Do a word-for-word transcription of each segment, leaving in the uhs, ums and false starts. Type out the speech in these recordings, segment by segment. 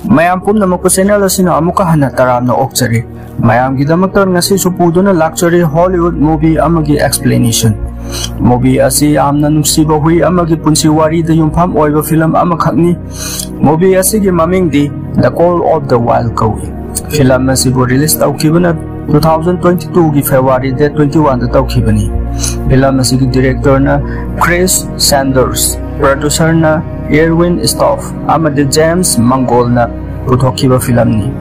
ꯃꯌꯥꯝ ꯄꯨꯝꯅꯃꯛꯄꯨ ꯆꯦꯅꯦꯜ ꯑꯁꯤꯅ ꯑꯃꯨꯛꯀ ꯍꯟꯅ ꯇꯔꯥꯝꯅ ꯑꯣꯛꯆꯔꯤ꯫ ꯃꯌꯥꯝꯒꯤꯗꯃꯛꯇ ꯉꯁꯤꯁꯨ ꯄꯨꯗꯨꯅ ꯂꯥꯛꯆꯔꯤ ꯍꯣꯂꯤꯋꯨꯗ ꯃꯨꯚꯤ ꯑꯃꯒꯤ ꯑꯦꯛꯁꯄ꯭ꯂꯦꯅꯦꯁꯟ꯫ ꯃꯨꯚꯤ ꯑꯁꯤ ꯌꯥꯝꯅ ꯅꯨꯡꯁꯤꯕ ꯍꯨꯏ ꯑꯃꯒꯤ ꯄꯨꯟꯁꯤ ꯋꯥꯔꯤꯗ ꯌꯨꯝꯐꯝ ꯑꯣꯏꯕ ꯐꯤꯂꯝ ꯑꯃꯈꯛꯅꯤ꯫ ꯃꯨꯚꯤ ꯑꯁꯤꯒꯤ ꯃꯃꯤꯡꯗꯤ The Call of the Wild ꯀꯧꯏ꯫ ꯐꯤꯂꯝ ꯑꯁꯤꯕꯨ ꯔꯤꯂꯤꯖ ꯇꯧꯈꯤꯕꯅ two thousand twenty twoꯒꯤ February date twenty oneꯗ ꯇꯧꯈꯤꯕꯅꯤ꯫ ꯐꯤꯂꯝ ꯑꯁꯤꯒꯤ ꯗꯤꯔꯦꯛꯇꯔꯅ ꯀ꯭ꯔꯤꯁ ꯁꯦꯟꯗꯔꯁ, ꯄ꯭ꯔꯣꯗ꯭ꯌꯨꯁꯔꯅ ꯏꯔꯋꯤꯟ ꯁ꯭ꯇꯣꯐ ꯑꯃꯗꯤ ꯖꯦꯝꯁ ꯃꯪꯒꯣꯜꯅ ꯄꯨꯊꯣꯛꯈꯤꯕ ꯐꯤꯂꯝꯅꯤ꯫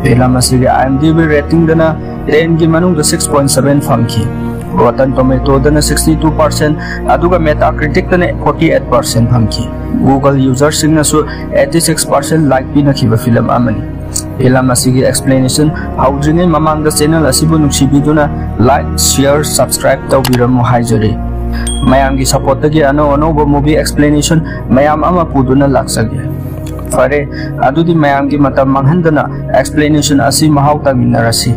ꯐꯤꯂꯝ ꯑꯁꯤꯒꯤ IMDb ꯔꯦꯇꯤꯡꯗꯅ tenꯒꯤ ꯃꯅꯨꯡꯗ six point seven ꯐꯪꯈꯤ꯫ Rotten Tomatoeꯗꯅ sixty two percent, ꯑꯗꯨꯒ Metacriticꯇꯅ forty eight percent ꯐꯪꯈꯤ꯫ Google userꯁꯤꯡꯅꯁꯨ eighty six percent like ꯄꯤꯅꯈꯤꯕ ꯐꯤꯂꯝ ꯑꯃꯅꯤ꯫ ꯐꯤꯂꯝ ꯑꯁꯤꯒꯤ ꯑꯦꯛꯁꯄ꯭ꯂꯦꯅꯦꯁꯟ ꯍꯧꯗ꯭ꯔꯤꯉꯩ ꯃꯃꯥꯡꯗ ꯆꯦꯅꯦꯜ ꯑꯁꯤꯕꯨ ꯅꯨꯡꯁꯤꯕꯤꯗꯨꯅ like, share, subscribe ꯇꯧꯕꯤꯔꯝꯃꯨ ꯍꯥꯏꯖꯔꯤ꯫ ꯃꯌꯥꯝꯒꯤ ꯁꯄꯣꯔꯠꯇꯒꯤ ꯑꯅꯧ ꯑꯅꯧꯕ ꯃꯨꯚꯤ ꯑꯦꯛꯁꯄ꯭ꯂꯦꯅꯦꯁꯟ ꯃꯌꯥꯝ ꯑꯃ ꯄꯨꯗꯨꯅ ꯂꯥꯛꯆꯒꯦ꯫ ꯐꯔꯦ, ꯑꯗꯨꯗꯤ ꯃꯌꯥꯝꯒꯤ ꯃꯇꯝ ꯃꯥꯡꯍꯟꯗꯅ ꯑꯦꯛꯁꯄ꯭ꯂꯦꯅꯦꯁꯟ ꯑꯁꯤ ꯃꯍꯥꯎ ꯇꯪꯃꯤꯟꯅꯔꯁꯤ꯫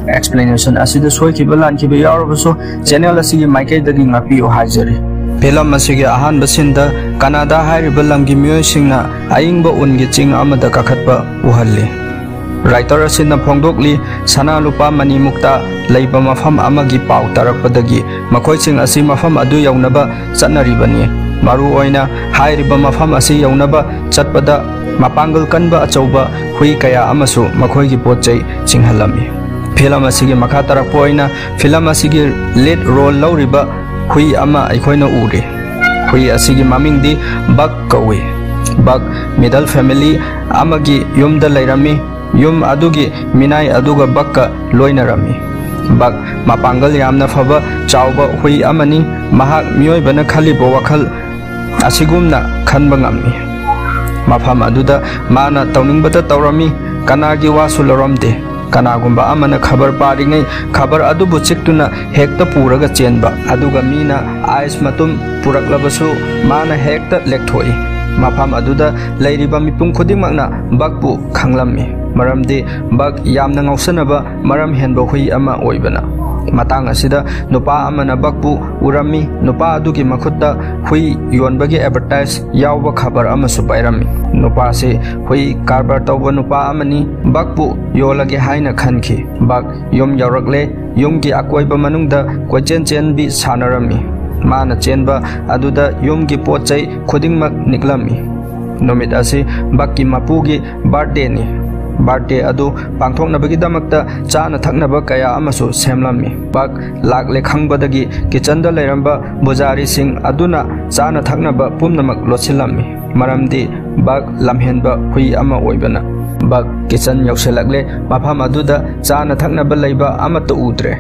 ꯑꯦꯛꯁꯄ꯭ꯂꯦꯅꯦꯁꯟ ꯑꯁꯤꯗ ꯁꯣꯏꯈꯤꯕ ꯂꯥꯟꯈꯤꯕ ꯌꯥꯎꯔꯕꯁꯨ ꯆꯦꯅꯦꯜ ꯑꯁꯤꯒꯤ ꯃꯥꯏꯀꯩꯗꯒꯤ ꯉꯥꯛꯄꯤꯌꯨ ꯍꯥꯏꯖꯔꯤ꯫ ꯐꯤꯂꯝ ꯑꯁꯤꯒꯤ ꯑꯍꯥꯟꯕ ꯁꯤꯟꯗ ꯀꯅꯥꯗꯥ ꯍꯥꯏꯔꯤꯕ ꯂꯝꯒꯤ ꯃꯤꯑꯣꯏꯁꯤꯡꯅ ꯑꯏꯪꯕ ꯎꯟꯒꯤ ꯆꯤꯡ ꯑꯃꯗ ꯀꯥꯈꯠꯄ ꯎꯍꯜꯂꯤ꯫ ꯔꯥꯏꯇꯔ ꯑꯁꯤꯅ ꯐꯣꯡꯗꯣꯛꯂꯤ, ꯁꯅꯥ ꯂꯨꯄꯥ ꯃꯅꯤ ꯃꯨꯛꯇ ꯂꯩꯕ ꯃꯐꯝ ꯑꯃꯒꯤ ꯄꯥꯎ ꯇꯥꯔꯛꯄꯗꯒꯤ ꯃꯈꯣꯏꯁꯤꯡ ꯑꯁꯤ ꯃꯐꯝ ꯑꯗꯨ ꯌꯧꯅꯕ ꯆꯠꯅꯔꯤꯕꯅꯤ꯫ ꯃꯔꯨꯑꯣꯏꯅ ꯍꯥꯏꯔꯤꯕ ꯃꯐꯝ ꯑꯁꯤ ꯌꯧꯅꯕ ꯆꯠꯄꯗ ꯃꯄꯥꯡꯒꯜ ꯀꯟꯕ ꯑꯆꯧꯕ ꯍꯨꯏ ꯀꯌꯥ ꯑꯃꯁꯨ ꯃꯈꯣꯏꯒꯤ ꯄꯣꯠ ꯆꯩ ꯆꯤꯡꯍꯜꯂꯝꯃꯤ꯫ ꯐꯤꯂꯝ ꯑꯁꯤꯒꯤ ꯃꯈꯥ ꯇꯥꯔꯛꯄ ꯑꯣꯏꯅ ꯐꯤꯂꯝ ꯑꯁꯤꯒꯤ ꯂꯤꯗ ꯔꯣꯜ ꯂꯧꯔꯤꯕ ꯍꯨꯏ ꯑꯃ ꯑꯩꯈꯣꯏꯅ ꯎꯔꯤ꯫ ꯍꯨꯏ ꯑꯁꯤꯒꯤ ꯃꯃꯤꯡꯗꯤ ꯕꯛ ꯀꯧꯏ꯫ ꯕꯛ ꯃꯤꯗꯜ ꯐꯦꯃꯤꯂꯤ ꯑꯃꯒꯤ ꯌꯨꯝꯗ ꯂꯩꯔꯝꯃꯤ꯫ ꯌꯨꯝ ꯑꯗꯨꯒꯤ ꯃꯤꯅꯥꯏ ꯑꯗꯨꯒ ꯕꯛꯀ ꯂꯣꯏꯅꯔꯝꯃꯤ꯫ ꯕꯛ ꯃꯄꯥꯡꯒꯜ ꯌꯥꯝꯅ ꯐꯕ ꯆꯥꯎꯕ ꯍꯨꯏ ꯑꯃꯅꯤ꯫ ꯃꯍꯥꯛ ꯃꯤꯑꯣꯏꯕꯅ ꯈꯜꯂꯤꯕ ꯋꯥꯈꯜ ꯑꯁꯤꯒꯨꯝꯅ ꯈꯟꯕ ꯉꯝꯃꯤ꯫ ꯃꯐꯝ ꯑꯗꯨꯗ ꯃꯥꯅ ꯇꯧꯅꯤꯡꯕꯇ ꯇꯧꯔꯝꯃꯤ, ꯀꯅꯥꯒꯤ ꯋꯥꯁꯨ ꯂꯧꯔꯝꯗꯦ꯫ ꯀꯅꯥꯒꯨꯝꯕ ꯑꯃꯅ ꯈꯕꯔ ꯄꯥꯔꯤꯉꯩ ꯈꯕꯔ ꯑꯗꯨꯕꯨ ꯆꯤꯛꯇꯨꯅ ꯍꯦꯛꯇ ꯄꯨꯔꯒ ꯆꯦꯟꯕ, ꯑꯗꯨꯒ ꯃꯤꯅ ꯑꯥꯏꯁ ꯃꯇꯨꯝ ꯄꯨꯔꯛꯂꯕꯁꯨ ꯃꯥꯅ ꯍꯦꯛꯇ ꯂꯦꯛꯊꯣꯛꯏ꯫ ꯃꯐꯝ ꯑꯗꯨꯗ ꯂꯩꯔꯤꯕ ꯃꯤꯄꯨꯝ ꯈꯨꯗꯤꯡꯃꯛꯅ ꯕꯛꯄꯨ ꯈꯪꯂꯝꯃꯤ, ꯃꯔꯝꯗꯤ ꯕꯛ ꯌꯥꯝꯅ ꯉꯥꯎꯁꯟꯅꯕ ꯃꯔꯝ ꯍꯦꯟꯕ ꯍꯨꯏ ꯑꯃ ꯑꯣꯏꯕꯅ꯫ ꯃꯇꯥꯡ ꯑꯁꯤꯗ ꯅꯨꯄꯥ ꯑꯃꯅ ꯕꯛꯄꯨ ꯎꯔꯝꯃꯤ꯫ ꯅꯨꯄꯥ ꯑꯗꯨꯒꯤ ꯃꯈꯨꯠꯇ ꯍꯨꯏ ꯌꯣꯟꯕꯒꯤ ꯑꯦꯗꯚꯔꯇꯥꯏꯖ ꯌꯥꯎꯕ ꯈꯕꯔ ꯑꯃꯁꯨ ꯄꯥꯏꯔꯝꯃꯤ꯫ ꯅꯨꯄꯥꯁꯤ ꯍꯨꯏ ꯀꯔꯕꯥꯔ ꯇꯧꯕ ꯅꯨꯄꯥ ꯑꯃꯅꯤ, ꯕꯛꯄꯨ ꯌꯣꯜꯂꯒꯦ ꯍꯥꯏꯅ ꯈꯟꯈꯤ꯫ ꯕꯛ ꯌꯨꯝ ꯌꯧꯔꯛꯂꯦ꯫ ꯌꯨꯝꯒꯤ ꯑꯀꯣꯏꯕ ꯃꯅꯨꯡꯗ ꯀꯣꯏꯆꯦꯟ ꯆꯦꯟꯕꯤ ꯁꯥꯟꯅꯔꯝꯃꯤ꯫ ꯃꯥꯅ ꯆꯦꯟꯕ ꯑꯗꯨꯗ ꯌꯨꯝꯒꯤ ꯄꯣꯠ ꯆꯩ ꯈꯨꯗꯤꯡꯃꯛ ꯅꯤꯛꯂꯝꯃꯤ꯫ ꯅꯨꯃꯤꯠ ꯑꯁꯤ ꯕꯛꯀꯤ ꯃꯄꯨꯒꯤ ꯕꯥꯔꯊꯗꯦꯅꯤ꯫ ꯕꯥꯔꯊꯗꯦ ꯑꯗꯨ ꯄꯥꯡꯊꯣꯛꯅꯕꯒꯤꯗꯃꯛꯇ ꯆꯥꯅ ꯊꯛꯅꯕ ꯀꯌꯥ ꯑꯃꯁꯨ ꯁꯦꯝꯂꯝꯃꯤ꯫ ꯕꯛ ꯂꯥꯛꯂꯦ ꯈꯪꯕꯗꯒꯤ ꯀꯤꯆꯟꯗ ꯂꯩꯔꯝꯕ ꯄꯨꯖꯥꯔꯤꯁꯤꯡ ꯑꯗꯨꯅ ꯆꯥꯅ ꯊꯛꯅꯕ ꯄꯨꯝꯅꯃꯛ ꯂꯣꯠꯁꯤꯜꯂꯝꯃꯤ, ꯃꯔꯝꯗꯤ ꯕꯛ ꯂꯝꯍꯦꯟꯕ ꯍꯨꯏ ꯑꯃ ꯑꯣꯏꯕꯅ꯫ ꯕꯛ ꯀꯤꯆꯟ ꯌꯧꯁꯤꯜꯂꯛꯂꯦ꯫ ꯃꯐꯝ ꯑꯗꯨꯗ ꯆꯥꯅ ꯊꯛꯅꯕ ꯂꯩꯕ ꯑꯃꯠꯇ ꯎꯗ꯭ꯔꯦ꯫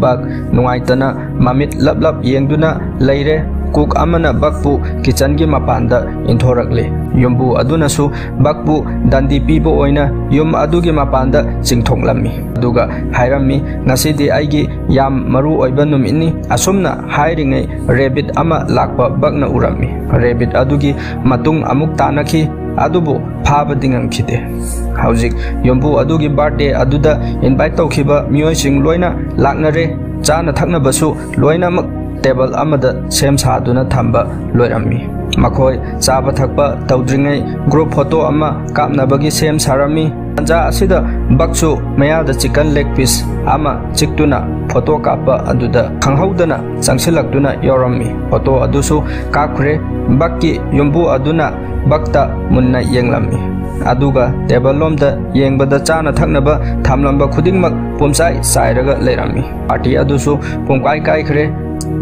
ꯕꯛ ꯅꯨꯡꯉꯥꯏꯇꯅ ꯃꯃꯤꯠ ꯂꯞ ꯂꯞ ꯌꯦꯡꯗꯨꯅ ꯂꯩꯔꯦ꯫ ꯀꯨꯛ ꯑꯃꯅ ꯕꯛꯄꯨ ꯀꯤꯆꯟꯒꯤ ꯃꯄꯥꯟꯗ ꯏꯟꯊꯣꯔꯛꯂꯦ꯫ ꯌꯨꯝꯕꯨ ꯑꯗꯨꯅꯁꯨ ꯕꯛꯄꯨ ꯗꯟꯗꯤ ꯄꯤꯕ ꯑꯣꯏꯅ ꯌꯨꯝ ꯑꯗꯨꯒꯤ ꯃꯄꯥꯟꯗ ꯆꯤꯡꯊꯣꯛꯂꯝꯃꯤ, ꯑꯗꯨꯒ ꯍꯥꯏꯔꯝꯃꯤ, "ꯉꯁꯤꯗꯤ ꯑꯩꯒꯤ ꯌꯥꯝ ꯃꯔꯨ ꯑꯣꯏꯕ ꯅꯨꯃꯤꯠꯅꯤ"꯫ ꯑꯁꯨꯝꯅ ꯍꯥꯏꯔꯤꯉꯩ ꯔꯦꯕꯤꯠ ꯑꯃ ꯂꯥꯛꯄ ꯕꯛꯅ ꯎꯔꯝꯃꯤ꯫ ꯔꯦꯕꯤꯠ ꯑꯗꯨꯒꯤ ꯃꯇꯨꯡ ꯑꯃꯨꯛ ꯇꯥꯅꯈꯤ, ꯑꯗꯨꯕꯨ ꯐꯥꯕꯗꯤ ꯉꯝꯈꯤꯗꯦ꯫ ꯍꯧꯖꯤꯛ ꯌꯨꯝꯕꯨ ꯑꯗꯨꯒꯤ ꯕꯥꯔꯊꯗꯦ ꯑꯗꯨꯗ ꯏꯟꯚꯥꯏꯠ ꯇꯧꯈꯤꯕ ꯃꯤꯑꯣꯏꯁꯤꯡ ꯂꯣꯏꯅ ꯂꯥꯛꯅꯔꯦ꯫ ꯆꯥꯅ ꯊꯛꯅꯕꯁꯨ ꯂꯣꯏꯅꯃꯛ ꯇꯦꯕꯜ ꯑꯃꯗ ꯁꯦꯝ ꯁꯥꯗꯨꯅ ꯊꯝꯕ ꯂꯣꯏꯔꯝꯃꯤ꯫ ꯃꯈꯣꯏ ꯆꯥꯕ ꯊꯛꯄ ꯇꯧꯗ꯭ꯔꯤꯉꯩ ꯒ꯭ꯔꯨꯞ ꯐꯣꯇꯣ ꯑꯃ ꯀꯥꯞꯅꯕꯒꯤ ꯁꯦꯝ ꯁꯥꯔꯝꯃꯤ꯫ ꯇꯥꯟꯖꯥ ꯑꯁꯤꯗ ꯕꯛꯁꯨ ꯃꯌꯥꯗ ꯆꯤꯀꯟ ꯂꯦꯒ ꯄꯤꯁ ꯑꯃ ꯆꯤꯛꯇꯨꯅ ꯐꯣꯇꯣ ꯀꯥꯞꯄ ꯑꯗꯨꯗ ꯈꯪꯍꯧꯗꯅ ꯆꯪꯁꯤꯜꯂꯛꯇꯨꯅ ꯌꯥꯎꯔꯝꯃꯤ꯫ ꯐꯣꯇꯣ ꯑꯗꯨꯁꯨ ꯀꯥꯞꯈ꯭ꯔꯦ꯫ ꯕꯛꯀꯤ ꯌꯨꯝꯕꯨ ꯑꯗꯨꯅ ꯕꯛꯇ ꯃꯨꯟꯅ ꯌꯦꯡꯂꯝꯃꯤ, ꯑꯗꯨꯒ ꯇꯦꯕꯜ ꯂꯣꯝꯗ ꯌꯦꯡꯕꯗ ꯆꯥꯅ ꯊꯛꯅꯕ ꯊꯝꯂꯝꯕ ꯈꯨꯗꯤꯡꯃꯛ ꯄꯨꯝꯆꯥꯏ ꯆꯥꯏꯔꯒ ꯂꯩꯔꯝꯃꯤ꯫ ꯄꯥꯔꯇꯤ ꯑꯗꯨꯁꯨ ꯄꯨꯡꯀꯥꯏ ꯀꯥꯏꯈ꯭ꯔꯦ꯫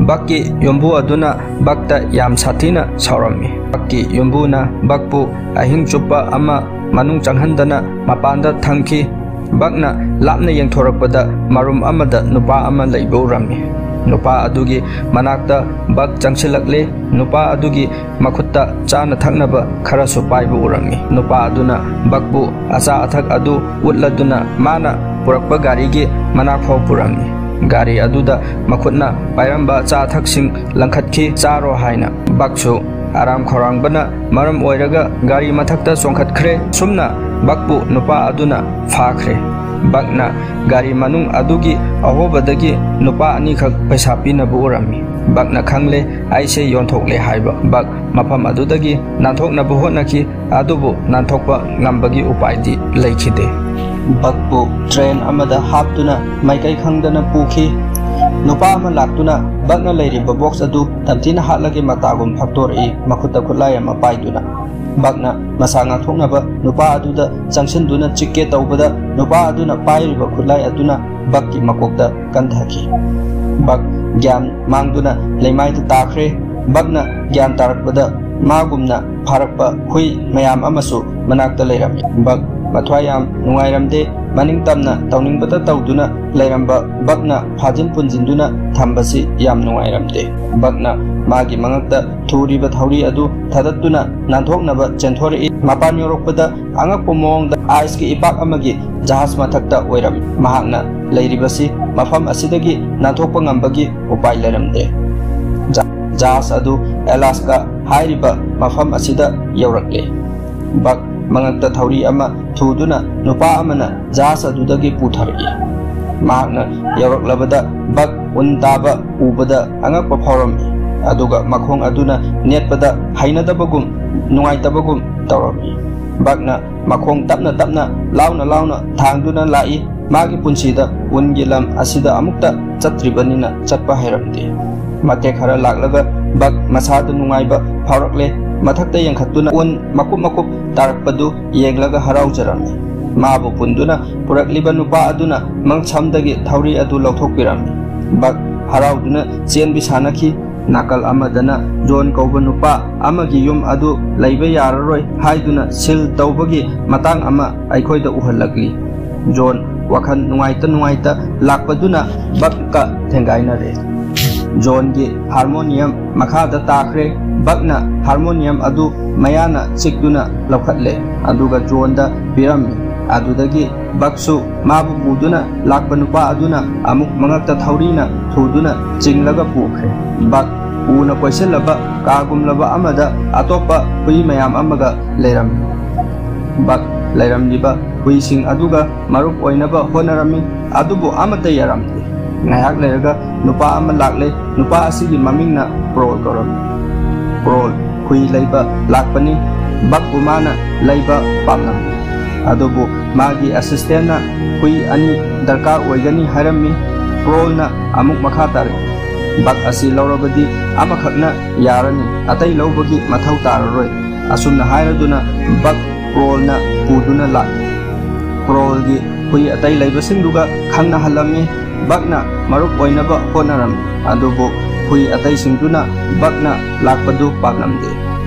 ꯕꯛꯀꯤ ꯌꯨꯝꯕꯨ ꯑꯗꯨꯅ ꯕꯛꯇ ꯌꯥꯝ ꯁꯥꯊꯤꯅ ꯁꯥꯎꯔꯝꯃꯤ꯫ ꯕꯛꯀꯤ ꯌꯨꯝꯕꯨꯅ ꯕꯛꯄꯨ ꯑꯍꯤꯡ ꯆꯨꯞꯄ ꯑꯃ ꯃꯅꯨꯡ ꯆꯪꯍꯟꯗꯅ ꯃꯄꯥꯟꯗ ꯊꯝꯈꯤ꯫ ꯕꯛꯅ ꯂꯥꯞꯅ ꯌꯦꯡꯊꯣꯔꯛꯄꯗ ꯃꯔꯨꯝ ꯑꯃꯗ ꯅꯨꯄꯥ ꯑꯃ ꯂꯩꯕ ꯎꯔꯝꯃꯤ꯫ ꯅꯨꯄꯥ ꯑꯗꯨꯒꯤ ꯃꯅꯥꯛꯇ ꯕꯛ ꯆꯪꯁꯤꯜꯂꯛꯂꯦ꯫ ꯅꯨꯄꯥ ꯑꯗꯨꯒꯤ ꯃꯈꯨꯠꯇ ꯆꯥꯅ ꯊꯛꯅꯕ ꯈꯔꯁꯨ ꯄꯥꯏꯕ ꯎꯔꯝꯃꯤ꯫ ꯅꯨꯄꯥ ꯑꯗꯨꯅ ꯕꯛꯄꯨ ꯑꯆꯥ ꯑꯊꯛ ꯑꯗꯨ ꯎꯠꯂꯗꯨꯅ ꯃꯥꯅ ꯄꯨꯔꯛꯄ ꯒꯥꯔꯤꯒꯤ ꯃꯅꯥꯛ ꯐꯥꯎ ꯄꯨꯔꯝꯃꯤ꯫ ꯒꯥꯔꯤ ꯑꯗꯨꯗ ꯃꯈꯨꯠꯅ ꯄꯥꯏꯔꯝꯕ ꯑꯆꯥ ꯑꯊꯛꯁꯤꯡ ꯂꯪꯈꯠꯈꯤ, "ꯆꯥꯔꯣ" ꯍꯥꯏꯅ꯫ ꯕꯛꯁꯨ ꯑꯔꯥꯝ ꯈꯧꯔꯥꯡꯕꯅ ꯃꯔꯝ ꯑꯣꯏꯔꯒ ꯒꯥꯔꯤ ꯃꯊꯛꯇ ꯆꯣꯡꯈꯠꯈ꯭ꯔꯦ꯫ ꯁꯨꯝꯅ ꯕꯛꯄꯨ ꯅꯨꯄꯥ ꯑꯗꯨꯅ ꯐꯥꯈ꯭ꯔꯦ꯫ ꯕꯛꯅ ꯒꯥꯔꯤ ꯃꯅꯨꯡ ꯑꯗꯨꯒꯤ ꯑꯍꯣꯕꯗꯒꯤ ꯅꯨꯄꯥ ꯑꯅꯤꯈꯛ ꯄꯩꯁꯥ ꯄꯤꯅꯕ ꯎꯔꯝꯃꯤ꯫ ꯕꯛꯅ ꯈꯪꯂꯦ, ꯑꯩꯁꯦ ꯌꯣꯟꯊꯣꯛꯂꯦ ꯍꯥꯏꯕ꯫ ꯕꯛ ꯃꯐꯝ ꯑꯗꯨꯗꯒꯤ ꯅꯥꯟꯊꯣꯛꯅꯕ ꯍꯣꯠꯅꯈꯤ, ꯑꯗꯨꯕꯨ ꯅꯥꯟꯊꯣꯛꯄ ꯉꯝꯕꯒꯤ ꯎꯄꯥꯏꯗꯤ ꯂꯩꯈꯤꯗꯦ꯫ ꯕꯛꯄꯨ ꯇ꯭ꯔꯦꯟ ꯑꯃꯗ ꯍꯥꯞꯇꯨꯅ ꯃꯥꯏꯀꯩ ꯈꯪꯗꯅ ꯄꯨꯈꯤ꯫ ꯅꯨꯄꯥ ꯑꯃ ꯂꯥꯛꯇꯨꯅ ꯕꯛꯅ ꯂꯩꯔꯤꯕ ꯕꯣꯛꯁ ꯑꯗꯨ ꯇꯝꯊꯤꯅ ꯍꯥꯠꯂꯒꯦ ꯃꯇꯥꯒꯨꯝ ꯐꯥꯛꯇꯣꯔꯛꯏ, ꯃꯈꯨꯠꯇ ꯈꯨꯠꯂꯥꯏ ꯑꯃ ꯄꯥꯏꯗꯨꯅ꯫ ꯕꯛꯅ ꯃꯁꯥ ꯉꯥꯛꯊꯣꯛꯅꯕ ꯅꯨꯄꯥ ꯑꯗꯨꯗ ꯆꯪꯁꯤꯟꯗꯨꯅ ꯆꯤꯛꯀꯦ ꯇꯧꯕꯗ, ꯅꯨꯄꯥ ꯑꯗꯨꯅ ꯄꯥꯏꯔꯤꯕ ꯈꯨꯠꯂꯥꯏ ꯑꯗꯨꯅ ꯕꯛꯀꯤ ꯃꯀꯣꯛꯇ ꯀꯟꯊꯈꯤ꯫ ꯕꯛ ꯒ꯭ꯌꯥꯟ ꯃꯥꯡꯗꯨꯅ ꯂꯩꯃꯥꯏꯗ ꯇꯥꯈ꯭ꯔꯦ꯫ ꯕꯛꯅ ꯒ꯭ꯌꯥꯟ ꯇꯥꯔꯛꯄꯗ ꯃꯥꯒꯨꯝꯅ ꯐꯥꯔꯛꯄ ꯍꯨꯏ ꯃꯌꯥꯝ ꯑꯃꯁꯨ ꯃꯅꯥꯛꯇ ꯂꯩꯔꯝꯃꯤ꯫ ꯕꯛ ꯃꯊ꯭ꯋꯥꯏ ꯌꯥꯝ ꯅꯨꯡꯉꯥꯏꯔꯝꯗꯦ꯫ ꯃꯅꯤꯡ ꯇꯝꯅ ꯇꯧꯅꯤꯡꯕꯇ ꯇꯧꯗꯨꯅ ꯂꯩꯔꯝꯕ ꯕꯛꯅ ꯐꯥꯖꯤꯟ ꯄꯨꯟꯁꯤꯟꯗꯨꯅ ꯊꯝꯕꯁꯤ ꯌꯥꯝ ꯅꯨꯡꯉꯥꯏꯔꯝꯗꯦ꯫ ꯕꯛꯅ ꯃꯥꯒꯤ ꯃꯉꯛꯇ ꯊꯨꯔꯤꯕ ꯊꯧꯔꯤ ꯑꯗꯨ ꯊꯥꯗꯠꯇꯨꯅ ꯅꯥꯟꯊꯣꯛꯅꯕ ꯆꯦꯟꯊꯣꯔꯛꯏ꯫ ꯃꯄꯥꯟ ꯌꯧꯔꯛꯄꯗ ꯑꯉꯛꯄ ꯃꯑꯣꯡꯗ ꯑꯥꯏꯁꯀꯤ ꯏꯄꯥꯛ ꯑꯃꯒꯤ ꯖꯍꯥꯖ ꯃꯊꯛꯇ ꯑꯣꯏꯔꯝꯃꯤ꯫ ꯃꯍꯥꯛꯅ ꯂꯩꯔꯤꯕꯁꯤ ꯃꯐꯝ ꯑꯁꯤꯗꯒꯤ ꯅꯥꯟꯊꯣꯛꯄ ꯉꯝꯕꯒꯤ ꯎꯄꯥꯏ ꯂꯩꯔꯝꯗꯦ꯫ ꯖ-, ꯖꯍꯥꯖ ꯑꯗꯨ ꯑꯦꯂꯥꯁꯀꯥ ꯍꯥꯏꯔꯤꯕ ꯃꯐꯝ ꯑꯁꯤꯗ ꯌꯧꯔꯛꯂꯦ꯫ ꯕꯛ ꯃꯉꯛꯇ ꯊꯧꯔꯤ ꯑꯃ ꯊꯨꯗꯨꯅ ꯅꯨꯄꯥ ꯑꯃꯅ ꯖꯍꯥꯖ ꯑꯗꯨꯗꯒꯤ ꯄꯨꯊꯔꯛꯏ꯫ ꯃꯍꯥꯛꯅ ꯌꯧꯔꯛꯂꯕꯗ ꯕꯛ ꯎꯟ ꯇꯥꯕ ꯎꯕꯗ ꯑꯉꯛꯄ ꯐꯥꯎꯔꯝꯃꯤ, ꯑꯗꯨꯒ ꯃꯈꯣꯡ ꯑꯗꯨꯅ ꯅꯦꯠꯄꯗ ꯍꯩꯅꯗꯕꯒꯨꯝ ꯅꯨꯡꯉꯥꯏꯇꯕꯒꯨꯝ ꯇꯧꯔꯝꯃꯤ꯫ ꯕꯛꯅ ꯃꯈꯣꯡ ꯇꯞꯅ ꯇꯞꯅ, ꯂꯥꯎꯅ ꯂꯥꯎꯅ ꯊꯥꯡꯗꯨꯅ ꯂꯥꯛꯏ꯫ ꯃꯥꯒꯤ ꯄꯨꯟꯁꯤꯗ ꯎꯟꯒꯤ ꯂꯝ ꯑꯁꯤꯗ ꯑꯃꯨꯛꯇ ꯆꯠꯇ꯭ꯔꯤꯕꯅꯤꯅ ꯆꯠꯄ ꯍꯩꯔꯝꯗꯦ꯫ ꯃꯇꯦꯛ ꯈꯔ ꯂꯥꯛꯂꯒ ꯕꯛ ꯃꯁꯥꯗ ꯅꯨꯡꯉꯥꯏꯕ ꯐꯥꯎꯔꯛꯂꯦ꯫ ꯃꯊꯛꯇ ꯌꯦꯡꯈꯠꯇꯨꯅ ꯎꯟ ꯃꯀꯨꯞ ꯃꯀꯨꯞ ꯇꯥꯔꯛꯄꯗꯨ ꯌꯦꯡꯂꯒ ꯍꯔꯥꯎꯖꯔꯝꯃꯤ꯫ ꯃꯥꯕꯨ ꯄꯨꯟꯗꯨꯅ ꯄꯨꯔꯛꯂꯤꯕ ꯅꯨꯄꯥ ꯑꯗꯨꯅ ꯃꯁꯝꯗꯒꯤ ꯊꯧꯔꯤ ꯑꯗꯨ ꯂꯧꯊꯣꯛꯄꯤꯔꯝꯃꯤ꯫ ꯕꯛ ꯍꯔꯥꯎꯗꯨꯅ ꯆꯦꯟꯕꯤ ꯁꯥꯟꯅꯈꯤ꯫ ꯅꯥꯀꯜ ꯑꯃꯗꯅ ꯖꯣꯟ ꯀꯧꯕ ꯅꯨꯄꯥ ꯑꯃꯒꯤ ꯌꯨꯝ ꯑꯗꯨ ꯂꯩꯕ ꯌꯥꯔꯔꯣꯏ ꯍꯥꯏꯗꯨꯅ ꯁꯤꯜ ꯇꯧꯕꯒꯤ ꯃꯇꯥꯡ ꯑꯃ ꯑꯩꯈꯣꯏꯗ ꯎꯍꯜꯂꯛꯂꯤ꯫ ꯖꯣꯟ ꯋꯥꯈꯜ ꯅꯨꯡꯉꯥꯏꯇ ꯅꯨꯡꯉꯥꯏꯇ ꯂꯥꯛꯄꯗꯨꯅ ꯕꯛꯀ ꯊꯦꯡꯒꯥꯏꯅꯔꯦ꯫ ꯖꯣꯟꯒꯤ ꯍꯥꯔꯃꯣꯅꯤꯌꯝ ꯃꯈꯥꯗ ꯇꯥꯈ꯭ꯔꯦ꯫ ꯕꯛꯅ ꯍꯥꯔꯃꯣꯅꯤꯌꯝ ꯑꯗꯨ ꯃꯌꯥꯅ ꯆꯤꯛꯇꯨꯅ ꯂꯧꯈꯠꯂꯦ, ꯑꯗꯨꯒ ꯖꯣꯟꯗ ꯄꯤꯔꯝꯃꯤ꯫ ꯑꯗꯨꯗꯒꯤ ꯕꯛꯁꯨ ꯃꯥꯕꯨ ꯄꯨꯗꯨꯅ ꯂꯥꯛꯄ ꯅꯨꯄꯥ ꯑꯗꯨꯅ ꯑꯃꯨꯛ ꯃꯉꯛꯇ ꯊꯧꯔꯤꯅ ꯊꯨꯗꯨꯅ ꯆꯤꯡꯂꯒ ꯄꯨꯈ꯭ꯔꯦ꯫ ꯕꯛ ꯎꯅ ꯀꯣꯏꯁꯤꯜꯂꯕ ꯀꯥꯒꯨꯝꯂꯕ ꯑꯃꯗ ꯑꯇꯣꯞꯄ ꯍꯨꯏ ꯃꯌꯥꯝ ꯑꯃꯒ ꯂꯩꯔꯝꯃꯤ꯫ ꯕꯛ ꯂꯩꯔꯝꯂꯤꯕ ꯍꯨꯏꯁꯤꯡ ꯑꯗꯨꯒ ꯃꯔꯨꯞ ꯑꯣꯏꯅꯕ ꯍꯣꯠꯅꯔꯝꯃꯤ, ꯑꯗꯨꯕꯨ ꯑꯃꯠꯇ ꯌꯥꯔꯝꯗꯦ꯫ ꯉꯥꯏꯍꯥꯛ ꯂꯩꯔꯒ ꯅꯨꯄꯥ ꯑꯃ ꯂꯥꯛꯂꯦ꯫ ꯅꯨꯄꯥ ꯑꯁꯤꯒꯤ ꯃꯃꯤꯡꯅ ꯄ꯭ꯔꯣꯜ ꯀꯧꯔꯝꯃꯤ꯫ ꯄ꯭ꯔꯣꯜ ꯍꯨꯏ ꯂꯩꯕ ꯂꯥꯛꯄꯅꯤ꯫ ꯕꯛꯄꯨ ꯃꯥꯅ ꯂꯩꯕ ꯄꯥꯝꯂꯝꯃꯤ꯫ ꯑꯗꯨꯕꯨ ꯃꯥꯒꯤ ꯑꯦꯁꯤꯁꯇꯦꯟꯅ ꯍꯨꯏ ꯑꯅꯤ ꯗꯔꯀꯥꯔ ꯑꯣꯏꯒꯅꯤ ꯍꯥꯏꯔꯝꯃꯤ꯫ ꯄ꯭ꯔꯣꯜꯅ ꯑꯃꯨꯛ ꯃꯈꯥ ꯇꯥꯔꯛꯏ, "ꯕꯛ ꯑꯁꯤ ꯂꯧꯔꯕꯗꯤ ꯑꯃꯈꯛꯅ ꯌꯥꯔꯅꯤ, ꯑꯇꯩ ꯂꯧꯕꯒꯤ ꯃꯊꯧ ꯇꯥꯔꯔꯣꯏ"꯫ ꯑꯁꯨꯝꯅ ꯍꯥꯏꯔꯗꯨꯅ ꯕꯛ ꯄ꯭ꯔꯣꯜꯅ ꯄꯨꯗꯨꯅ ꯂꯥꯛꯏ꯫ ꯄ꯭ꯔꯣꯜꯒꯤ ꯍꯨꯏ ꯑꯇꯩ ꯂꯩꯕꯁꯤꯡꯗꯨꯒ ꯈꯪꯅꯍꯜꯂꯝꯃꯤ꯫ ꯕꯛꯅ ꯃꯔꯨꯞ ꯑꯣꯏꯅꯕ ꯍꯣꯠꯅꯔꯝꯃꯤ, ꯑꯗꯨꯕꯨ ꯍꯨꯏ ꯑꯇꯩꯁꯤꯡꯗꯨꯅ ꯕꯛꯅ ꯂꯥꯛꯄꯗꯨ ꯄꯥꯝꯂꯝꯗꯦ꯫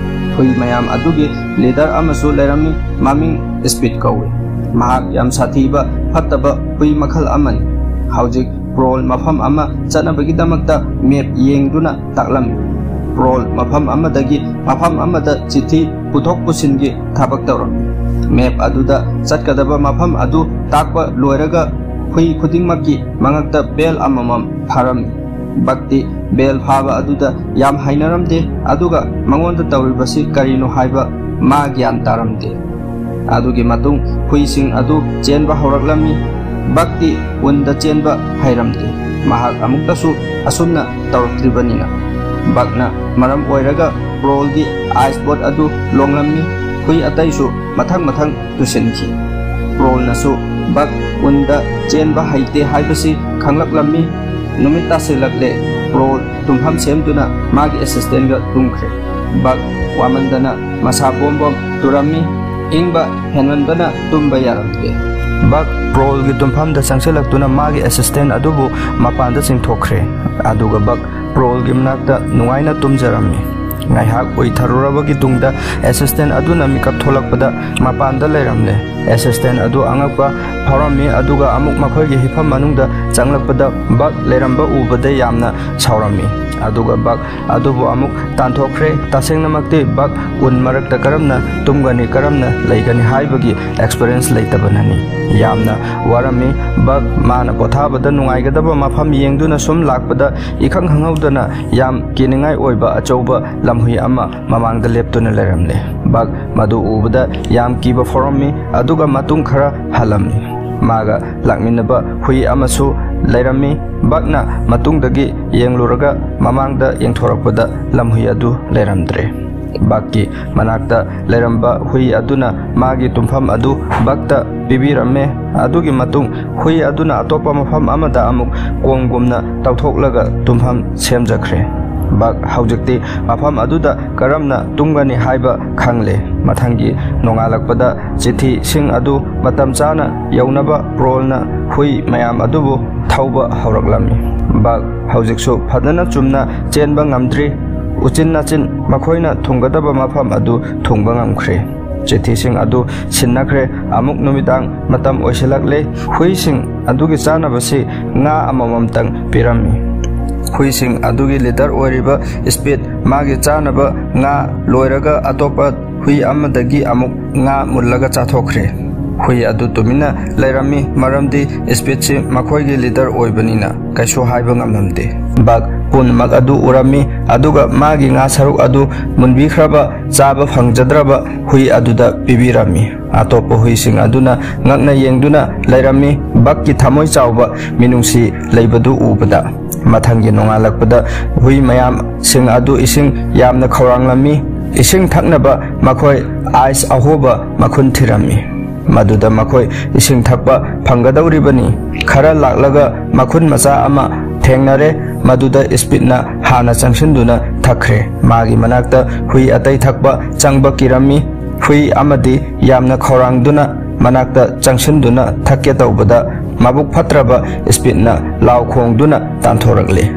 ꯍꯨꯏ ꯃꯌꯥꯝ ꯑꯗꯨꯒꯤ ꯂꯤꯗꯔ ꯑꯃꯁꯨ ꯂꯩꯔꯝꯃꯤ, ꯃꯃꯤꯡ ꯁ꯭ꯄꯤꯠ ꯀꯧꯏ꯫ ꯃꯍꯥꯛ ꯌꯥꯝ ꯁꯥꯊꯤꯕ ꯐꯠꯇꯕ ꯍꯨꯏ ꯃꯈꯜ ꯑꯃꯅꯤ꯫ ꯍꯧꯖꯤꯛ ꯄ꯭ꯔꯣꯜ ꯃꯐꯝ ꯑꯃ ꯆꯠꯅꯕꯒꯤꯗꯃꯛꯇ ꯃꯦꯞ ꯌꯦꯡꯗꯨꯅ ꯇꯥꯛꯂꯝꯃꯤ꯫ ꯄ꯭ꯔꯣꯜ ꯃꯐꯝ ꯑꯃꯗꯒꯤ ꯃꯐꯝ ꯑꯃꯗ ꯆꯤꯊꯤ ꯄꯨꯊꯣꯛ ꯄꯨꯁꯤꯟꯒꯤ ꯊꯕꯛ ꯇꯧꯔꯝꯃꯤ꯫ ꯃꯦꯞ ꯑꯗꯨꯗ ꯆꯠꯀꯗꯕ ꯃꯐꯝ ꯑꯗꯨ ꯇꯥꯛꯄ ꯂꯣꯏꯔꯒ ꯍꯨꯏ ꯈꯨꯗꯤꯡꯃꯛꯀꯤ ꯃꯉꯛꯇ ꯕꯦꯜ ꯑꯃꯃꯝ ꯐꯥꯔꯝꯃꯤ꯫ ꯕꯛꯇꯤ ꯕꯦꯜ ꯐꯥꯕ ꯑꯗꯨꯗ ꯌꯥꯝ ꯍꯩꯅꯔꯝꯗꯦ, ꯑꯗꯨꯒ ꯃꯉꯣꯟꯗ ꯇꯧꯔꯤꯕꯁꯤ ꯀꯔꯤꯅꯣ ꯍꯥꯏꯕ ꯃꯥ ꯒ꯭ꯌꯥꯟ ꯇꯥꯔꯝꯗꯦ꯫ ꯑꯗꯨꯒꯤ ꯃꯇꯨꯡ ꯍꯨꯏꯁꯤꯡ ꯑꯗꯨ ꯆꯦꯟꯕ ꯍꯧꯔꯛꯂꯝꯃꯤ꯫ ꯕꯛꯇꯤ ꯎꯟꯗ ꯆꯦꯟꯕ ꯍꯩꯔꯝꯗꯦ, ꯃꯍꯥꯛ ꯑꯃꯨꯛꯇꯁꯨ ꯑꯁꯨꯝꯅ ꯇꯧꯔꯛꯇ꯭ꯔꯤꯕꯅꯤꯅ꯫ ꯕꯛꯅ ꯃꯔꯝ ꯑꯣꯏꯔꯒ ꯄ꯭ꯔꯣꯜꯒꯤ ꯑꯥꯏꯁ ꯕꯣꯠ ꯑꯗꯨ ꯂꯣꯡꯂꯝꯃꯤ꯫ ꯍꯨꯏ ꯑꯇꯩꯁꯨ ꯃꯊꯪ ꯃꯊꯪ ꯇꯨꯁꯤꯟꯈꯤ꯫ ꯄ꯭ꯔꯣꯜꯅꯁꯨ ꯕꯛ ꯎꯟꯗ ꯆꯦꯟꯕ ꯍꯩꯇꯦ ꯍꯥꯏꯕꯁꯤ ꯈꯪꯂꯛꯂꯝꯃꯤ꯫ ꯅꯨꯃꯤꯠ ꯇꯥꯁꯤꯜꯂꯛꯂꯦ꯫ ꯄ꯭ꯔꯣꯜ ꯇꯨꯝꯐꯝ ꯁꯦꯝꯗꯨꯅ ꯃꯥꯒꯤ ꯑꯦꯁꯤꯁꯇꯦꯟꯒ ꯇꯨꯝꯈ꯭ꯔꯦ꯫ ꯕꯛ ꯋꯥꯃꯟꯗꯅ ꯃꯁꯥ ꯕꯣꯝ ꯕꯣꯝ ꯇꯨꯔꯝꯃꯤ꯫ ꯏꯪꯕ ꯍꯦꯟꯃꯟꯕꯅ ꯇꯨꯝꯕ ꯌꯥꯔꯝꯗꯦ꯫ ꯕꯛ ꯄ꯭ꯔꯣꯜꯒꯤ ꯇꯨꯝꯐꯝꯗ ꯆꯪꯁꯤꯜꯂꯛꯇꯨꯅ ꯃꯥꯒꯤ ꯑꯦꯁꯤꯁꯇꯦꯟ ꯑꯗꯨꯕꯨ ꯃꯄꯥꯟꯗ ꯆꯤꯡꯊꯣꯛꯈ꯭ꯔꯦ꯫ ꯑꯗꯨꯒ ꯕꯛ ꯄ꯭ꯔꯣꯜꯒꯤ ꯃꯅꯥꯛꯇ ꯅꯨꯡꯉꯥꯏꯅ ꯇꯨꯝꯖꯔꯝꯃꯤ꯫ ꯉꯥꯏꯍꯥꯛ ꯎꯏꯊꯔꯨꯔꯕꯒꯤ ꯇꯨꯡꯗ ꯑꯦꯁꯤꯁꯇꯦꯟ ꯑꯗꯨꯅ ꯃꯤꯀꯞ ꯊꯣꯛꯂꯛꯄꯗ ꯃꯄꯥꯟꯗ ꯂꯩꯔꯝꯂꯦ꯫ ꯑꯦꯁꯤꯁꯇꯦꯟ ꯑꯗꯨ ꯑꯉꯛꯄ ꯐꯥꯎꯔꯝꯃꯤ, ꯑꯗꯨꯒ ꯑꯃꯨꯛ ꯃꯈꯣꯏꯒꯤ ꯍꯤꯞꯐꯝ ꯃꯅꯨꯡꯗ ꯆꯪꯂꯛꯄꯗ ꯕꯛ ꯂꯩꯔꯝꯕ ꯎꯕꯗ ꯌꯥꯝꯅ ꯁꯥꯎꯔꯝꯃꯤ꯫ ꯑꯗꯨꯒ ꯕꯛ ꯑꯗꯨꯕꯨ ꯑꯃꯨꯛ ꯇꯥꯟꯊꯣꯛꯈ꯭ꯔꯦ꯫ ꯇꯁꯦꯡꯅꯃꯛꯇꯤ ꯕꯛ ꯎꯟ ꯃꯔꯛꯇ ꯀꯔꯝꯅ ꯇꯨꯝꯒꯅꯤ, ꯀꯔꯝꯅ ꯂꯩꯒꯅꯤ ꯍꯥꯏꯕꯒꯤ ꯑꯦꯛꯁꯄꯤꯔꯤꯌꯦꯟꯁ ꯂꯩꯇꯕꯅꯅꯤ꯫ ꯌꯥꯝꯅ ꯋꯥꯔꯝꯃꯤ꯫ ꯕꯛ ꯃꯥꯅ ꯄꯣꯊꯥꯕꯗ ꯅꯨꯡꯉꯥꯏꯒꯗꯕ ꯃꯐꯝ ꯌꯦꯡꯗꯨꯅ ꯁꯨꯝ ꯂꯥꯛꯄꯗ ꯏꯈꯪ ꯈꯪꯍꯧꯗꯅ ꯌꯥꯝ ꯀꯤꯅꯤꯡꯉꯥꯏ ꯑꯣꯏꯕ ꯑꯆꯧꯕ ꯂꯝꯍꯨꯏ ꯑꯃ ꯃꯃꯥꯡꯗ ꯂꯦꯞꯇꯨꯅ ꯂꯩꯔꯝꯂꯦ꯫ ꯕꯛ ꯃꯗꯨ ꯎꯕꯗ ꯌꯥꯝ ꯀꯤꯕ ꯐꯥꯎꯔꯝꯃꯤ, ꯑꯗꯨꯒ ꯃꯇꯨꯡ ꯈꯔ ꯍꯜꯂꯝꯃꯤ꯫ ꯃꯥꯒ ꯂꯥꯛꯃꯤꯟꯅꯕ ꯍꯨꯏ ꯑꯃꯁꯨ ꯂꯩꯔꯝꯃꯤ꯫ ꯕꯛꯅ ꯃꯇꯨꯡꯗꯒꯤ ꯌꯦꯡꯂꯨꯔꯒ ꯃꯃꯥꯡꯗ ꯌꯦꯡꯊꯣꯔꯛꯄꯗ ꯂꯝꯍꯨꯏ ꯑꯗꯨ ꯂꯩꯔꯝꯗ꯭ꯔꯦ꯫ ꯕꯛꯀꯤ ꯃꯅꯥꯛꯇ ꯂꯩꯔꯝꯕ ꯍꯨꯏ ꯑꯗꯨꯅ ꯃꯥꯒꯤ ꯇꯨꯝꯐꯝ ꯑꯗꯨ ꯕꯛꯇ ꯄꯤꯕꯤꯔꯝꯃꯦ꯫ ꯑꯗꯨꯒꯤ ꯃꯇꯨꯡ ꯍꯨꯏ ꯑꯗꯨꯅ ꯑꯇꯣꯞꯄ ꯃꯐꯝ ꯑꯃꯗ ꯑꯃꯨꯛ ꯀꯣꯝꯒꯨꯝꯅ ꯇꯧꯊꯣꯛꯂꯒ ꯇꯨꯝꯐꯝ ꯁꯦꯝꯖꯈ꯭ꯔꯦ꯫ ꯕꯛ ꯍꯧꯖꯤꯛꯇꯤ ꯃꯐꯝ ꯑꯗꯨꯗ ꯀꯔꯝꯅ ꯇꯨꯝꯒꯅꯤ ꯍꯥꯏꯕ ꯈꯪꯂꯦ꯫ ꯃꯊꯪꯒꯤ ꯅꯣꯡꯉꯥꯜꯂꯛꯄꯗ ꯆꯤꯊꯤꯁꯤꯡ ꯑꯗꯨ ꯃꯇꯝ ꯆꯥꯅ ꯌꯧꯅꯕ ꯄ꯭ꯔꯣꯜꯅ ꯍꯨꯏ ꯃꯌꯥꯝ ꯑꯗꯨꯕꯨ ꯊꯧꯕ ꯍꯧꯔꯛꯂꯝꯃꯤ꯫ ꯕꯛ ꯍꯧꯖꯤꯛꯁꯨ ꯐꯖꯅ ꯆꯨꯝꯅ ꯆꯦꯟꯕ ꯉꯝꯗ꯭ꯔꯤ꯫ ꯎꯆꯤꯟ ꯅꯥꯆꯤꯟ ꯃꯈꯣꯏꯅ ꯊꯨꯡꯒꯗꯕ ꯃꯐꯝ ꯑꯗꯨ ꯊꯨꯡꯕ ꯉꯝꯈ꯭ꯔꯦ꯫ ꯆꯤꯊꯤꯁꯤꯡ ꯑꯗꯨ ꯁꯤꯟꯅꯈ꯭ꯔꯦ꯫ ꯑꯃꯨꯛ ꯅꯨꯃꯤꯗꯥꯡ ꯃꯇꯝ ꯑꯣꯏꯁꯤꯜꯂꯛꯂꯦ꯫ ꯍꯨꯏꯁꯤꯡ ꯑꯗꯨꯒꯤ ꯆꯥꯅꯕꯁꯤ ꯉꯥ ꯑꯃꯃꯝꯇꯪ ꯄꯤꯔꯝꯃꯤ꯫ ꯍꯨꯏꯁꯤꯡ ꯑꯗꯨꯒꯤ ꯂꯤꯗꯔ ꯑꯣꯏꯔꯤꯕ ꯁ꯭ꯄꯤꯠ ꯃꯥꯒꯤ ꯆꯥꯅꯕ ꯉꯥ ꯂꯣꯏꯔꯒ ꯑꯇꯣꯞꯄ ꯍꯨꯏ ꯑꯃꯗꯒꯤ ꯑꯃꯨꯛ ꯉꯥ ꯃꯨꯜꯂꯒ ꯆꯥꯊꯣꯛꯈ꯭ꯔꯦ꯫ ꯍꯨꯏ ꯑꯗꯨ ꯇꯨꯃꯤꯟꯅ ꯂꯩꯔꯝꯃꯤ, ꯃꯔꯝꯗꯤ ꯁ꯭ꯄꯤꯠꯁꯤ ꯃꯈꯣꯏꯒꯤ ꯂꯤꯗꯔ ꯑꯣꯏꯕꯅꯤꯅ ꯀꯩꯁꯨ ꯍꯥꯏꯕ ꯉꯝꯂꯝꯗꯦ꯫ ꯕꯛ ꯄꯨꯝꯅꯃꯛ ꯑꯗꯨ ꯎꯔꯝꯃꯤ, ꯑꯗꯨꯒ ꯃꯥꯒꯤ ꯉꯥ ꯁꯔꯨꯛ ꯑꯗꯨ ꯃꯨꯟꯕꯤꯈ꯭ꯔꯕ, ꯆꯥꯕ ꯐꯪꯖꯗ꯭ꯔꯕ ꯍꯨꯏ ꯑꯗꯨꯗ ꯄꯤꯕꯤꯔꯝꯃꯤ꯫ ꯑꯇꯣꯞꯄ ꯍꯨꯏꯁꯤꯡ ꯑꯗꯨꯅ ꯉꯛꯅ ꯌꯦꯡꯗꯨꯅ ꯂꯩꯔꯝꯃꯤ, ꯕꯛꯀꯤ ꯊꯃꯣꯏ ꯆꯥꯎꯕ ꯃꯤꯅꯨꯡꯁꯤ ꯂꯩꯕꯗꯨ ꯎꯕꯗ꯫ ꯃꯊꯪꯒꯤ ꯅꯣꯡꯉꯥꯜꯂꯛꯄꯗ ꯍꯨꯏ ꯃꯌꯥꯝꯁꯤꯡ ꯑꯗꯨ ꯏꯁꯤꯡ ꯌꯥꯝꯅ ꯈꯧꯔꯥꯡꯂꯝꯃꯤ꯫ ꯏꯁꯤꯡ ꯊꯛꯅꯕ ꯃꯈꯣꯏ ꯑꯥꯏꯁ ꯑꯍꯣꯕ ꯃꯈꯨꯟ ꯊꯤꯔꯝꯃꯤ꯫ ꯃꯗꯨꯗ ꯃꯈꯣꯏ ꯏꯁꯤꯡ ꯊꯛꯄ ꯐꯪꯒꯗꯧꯔꯤꯕꯅꯤ꯫ ꯈꯔ ꯂꯥꯛꯂꯒ ꯃꯈꯨꯟ ꯃꯆꯥ ꯑꯃ ꯊꯦꯡꯅꯔꯦ, ꯃꯗꯨꯗ ꯁ꯭ꯄꯤꯠꯅ ꯍꯥꯟꯅ ꯆꯪꯁꯤꯟꯗꯨꯅ ꯊꯛꯈ꯭ꯔꯦ꯫ ꯃꯥꯒꯤ ꯃꯅꯥꯛꯇ ꯍꯨꯏ ꯑꯇꯩ ꯊꯛꯄ ꯆꯪꯕ ꯀꯤꯔꯝꯃꯤ꯫ ꯍꯨꯏ ꯑꯃꯗꯤ ꯌꯥꯝꯅ ꯈꯧꯔꯥꯡꯗꯨꯅ ꯃꯅꯥꯛꯇ ꯆꯪꯁꯤꯟꯗꯨꯅ ꯊꯛꯀꯦ ꯇꯧꯕꯗ, ꯃꯕꯨꯛ ꯐꯠꯇ꯭ꯔꯕ ꯁ꯭ꯄꯤꯠꯅ ꯂꯥꯎ ꯈꯣꯡꯗꯨꯅ ꯇꯥꯟꯊꯣꯔꯛꯂꯦ꯫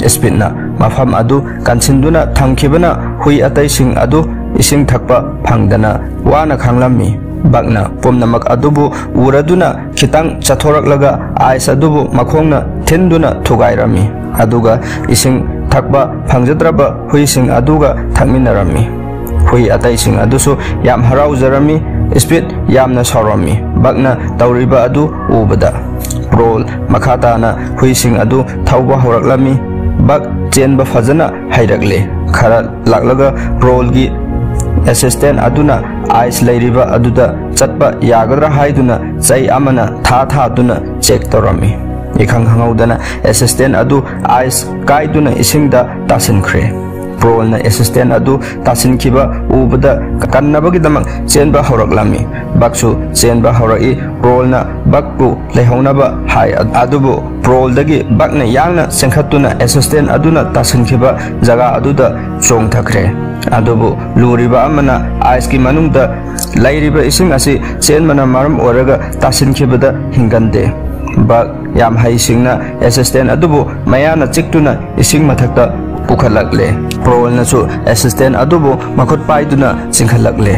ꯁ꯭ꯄꯤꯠꯅ ꯃꯐꯝ ꯑꯗꯨ ꯀꯟꯁꯤꯟꯗꯨꯅ ꯊꯝꯈꯤꯕꯅ ꯍꯨꯏ ꯑꯇꯩꯁꯤꯡ ꯑꯗꯨ ꯏꯁꯤꯡ ꯊꯛꯄ ꯐꯪꯗꯅ ꯋꯥꯅ ꯈꯥꯡꯂꯝꯃꯤ꯫ ꯕꯛꯅ ꯄꯨꯝꯅꯃꯛ ꯑꯗꯨꯕꯨ ꯎꯔꯗꯨꯅ ꯈꯤꯇꯪ ꯆꯠꯊꯣꯔꯛꯂꯒ ꯑꯥꯏꯁ ꯑꯗꯨꯕꯨ ꯃꯈꯣꯡꯅ ꯊꯤꯟꯗꯨꯅ ꯊꯨꯒꯥꯏꯔꯝꯃꯤ, ꯑꯗꯨꯒ ꯏꯁꯤꯡ ꯊꯛꯄ ꯐꯪꯖꯗ꯭ꯔꯕ ꯍꯨꯏꯁꯤꯡ ꯑꯗꯨꯒ ꯊꯛꯃꯤꯟꯅꯔꯝꯃꯤ꯫ ꯍꯨꯏ ꯑꯇꯩꯁꯤꯡ ꯑꯗꯨꯁꯨ ꯌꯥꯝ ꯍꯔꯥꯎꯖꯔꯝꯃꯤ꯫ ꯁ꯭ꯄꯤꯠ ꯌꯥꯝꯅ ꯁꯥꯎꯔꯝꯃꯤ, ꯕꯛꯅ ꯇꯧꯔꯤꯕ ꯑꯗꯨ ꯎꯕꯗ꯫ ꯄ꯭ꯔꯣꯜ ꯃꯈꯥ ꯇꯥꯅ ꯍꯨꯏꯁꯤꯡ ꯑꯗꯨ ꯊꯧꯕ ꯍꯧꯔꯛꯂꯝꯃꯤ꯫ ꯕꯛ ꯆꯦꯟꯕ ꯐꯖꯅ ꯍꯩꯔꯛꯂꯦ꯫ ꯈꯔ ꯂꯥꯛꯂꯒ ꯄ꯭ꯔꯣꯜꯒꯤ ꯑꯦꯁꯤꯁꯇꯦꯟ ꯑꯗꯨꯅ ꯑꯥꯏꯁ ꯂꯩꯔꯤꯕ ꯑꯗꯨꯗ ꯆꯠꯄ ꯌꯥꯒꯗ꯭ꯔꯥ ꯍꯥꯏꯗꯨꯅ ꯆꯩ ꯑꯃꯅ ꯊꯥ ꯊꯥꯗꯨꯅ ꯆꯦꯛ ꯇꯧꯔꯝꯃꯤ꯫ ꯏꯈꯪ ꯈꯪꯍꯧꯗꯅ ꯑꯦꯁꯤꯁꯇꯦꯟ ꯑꯗꯨ ꯑꯥꯏꯁ ꯀꯥꯏꯗꯨꯅ ꯏꯁꯤꯡꯗ ꯇꯥꯁꯤꯟꯈ꯭ꯔꯦ꯫ ꯄ꯭ꯔꯣꯜꯅ ꯑꯦꯁꯤꯁꯇꯦꯟ ꯑꯗꯨ ꯇꯥꯁꯤꯟꯈꯤꯕ ꯎꯕꯗ ꯀꯟꯅꯕꯒꯤꯗꯃꯛ ꯆꯦꯟꯕ ꯍꯧꯔꯛꯂꯝꯃꯤ꯫ ꯕꯛꯁꯨ ꯆꯦꯟꯕ ꯍꯧꯔꯛꯏ꯫ ꯄ꯭ꯔꯣꯜꯅ ꯕꯛꯄꯨ ꯂꯩꯍꯧꯅꯕ ꯍꯥꯏ, ꯑꯗꯨꯕꯨ ꯄ꯭ꯔꯣꯜꯗꯒꯤ ꯕꯛꯅ ꯌꯥꯡꯅ ꯆꯦꯟꯈꯠꯇꯨꯅ ꯑꯦꯁꯤꯁꯇꯦꯟ ꯑꯗꯨꯅ ꯇꯥꯁꯤꯟꯈꯤꯕ ꯖꯒꯥ ꯑꯗꯨꯗ ꯆꯣꯡꯊꯈ꯭ꯔꯦ꯫ ꯑꯗꯨꯕꯨ ꯂꯨꯔꯤꯕ ꯑꯃꯅ ꯑꯥꯏꯁꯀꯤ ꯃꯅꯨꯡꯗ ꯂꯩꯔꯤꯕ ꯏꯁꯤꯡ ꯑꯁꯤ ꯆꯦꯟꯕꯅ ꯃꯔꯝ ꯑꯣꯏꯔꯒ ꯇꯥꯁꯤꯟꯈꯤꯕꯗ ꯍꯤꯡꯒꯟꯗꯦ꯫ ꯕꯛ ꯌꯥꯝ ꯍꯩꯁꯤꯡꯅ ꯑꯦꯁꯤꯁꯇꯦꯟ ꯑꯗꯨꯕꯨ ꯃꯌꯥꯅ ꯆꯤꯛꯇꯨꯅ ꯏꯁꯤꯡ ꯃꯊꯛꯇ ꯄꯨꯈꯠꯂꯛꯂꯦ꯫ ꯄ꯭ꯔꯣꯜꯅꯁꯨ ꯑꯦꯁꯤꯁꯇꯦꯟ ꯑꯗꯨꯕꯨ ꯃꯈꯨꯠ ꯄꯥꯏꯗꯨꯅ ꯆꯤꯡꯈꯠꯂꯛꯂꯦ꯫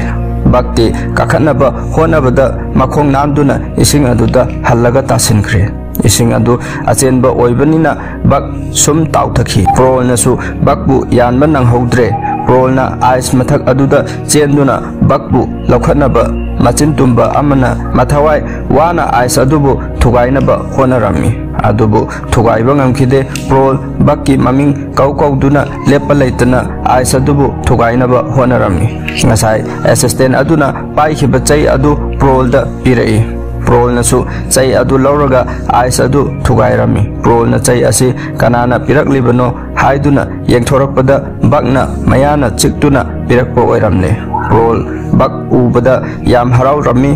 ꯕꯛꯇꯤ ꯀꯥꯈꯠꯅꯕ ꯍꯣꯠꯅꯕꯗ ꯃꯈꯣꯡ ꯅꯥꯟꯗꯨꯅ ꯏꯁꯤꯡ ꯑꯗꯨꯗ ꯍꯜꯂꯒ ꯇꯥꯁꯤꯟꯈ꯭ꯔꯦ꯫ ꯏꯁꯤꯡ ꯑꯗꯨ ꯑꯆꯦꯟꯕ ꯑꯣꯏꯕꯅꯤꯅ ꯕꯛ ꯁꯨꯝ ꯇꯥꯎꯊꯈꯤ꯫ ꯄ꯭ꯔꯣꯜꯅꯁꯨ ꯕꯛꯄꯨ ꯌꯥꯟꯕ ꯅꯪꯍꯧꯗ꯭ꯔꯦ꯫ ꯄ꯭ꯔꯣꯜꯅ ꯑꯥꯏꯁ ꯃꯊꯛ ꯑꯗꯨꯗ ꯆꯦꯟꯗꯨꯅ ꯕꯛꯄꯨ ꯂꯧꯈꯠꯅꯕ ꯃꯆꯤꯟ ꯇꯨꯝꯕ ꯑꯃꯅ ꯃꯊꯋꯥꯏ ꯋꯥꯅ ꯑꯥꯏꯁ ꯑꯗꯨꯕꯨ ꯊꯨꯒꯥꯏꯅꯕ ꯍꯣꯠꯅꯔꯝꯃꯤ꯫ ꯑꯗꯨꯕꯨ ꯊꯨꯒꯥꯏꯕ ꯉꯝꯈꯤꯗꯦ꯫ ꯄ꯭ꯔꯣꯜ ꯕꯛꯀꯤ ꯃꯃꯤꯡ ꯀꯧ ꯀꯧꯗꯨꯅ ꯂꯦꯞꯄ ꯂꯩꯇꯅ ꯑꯥꯏꯁ ꯑꯗꯨꯕꯨ ꯊꯨꯒꯥꯏꯅꯕ ꯍꯣꯠꯅꯔꯝꯃꯤ꯫ ꯉꯁꯥꯏ ꯑꯦꯁꯤꯁꯇꯦꯟ ꯑꯗꯨꯅ ꯄꯥꯏꯈꯤꯕ ꯆꯩ ꯑꯗꯨ ꯄ꯭ꯔꯣꯜꯗ ꯄꯤꯔꯛꯏ꯫ ꯄ꯭ꯔꯣꯜꯅꯁꯨ ꯆꯩ ꯑꯗꯨ ꯂꯧꯔꯒ ꯑꯥꯏꯁ ꯑꯗꯨ ꯊꯨꯒꯥꯏꯔꯝꯃꯤ꯫ ꯄ꯭ꯔꯣꯜꯅ ꯆꯩ ꯑꯁꯤ ꯀꯅꯥꯅ ꯄꯤꯔꯛꯂꯤꯕꯅꯣ ꯍꯥꯏꯗꯨꯅ ꯌꯦꯡꯊꯣꯔꯛꯄꯗ ꯕꯛꯅ ꯃꯌꯥꯅ ꯆꯤꯛꯇꯨꯅ ꯄꯤꯔꯛꯄ ꯑꯣꯏꯔꯝꯂꯦ꯫ ꯄ꯭ꯔꯣꯜ ꯕꯛ ꯎꯕꯗ ꯌꯥꯝ ꯍꯔꯥꯎꯔꯝꯃꯤ꯫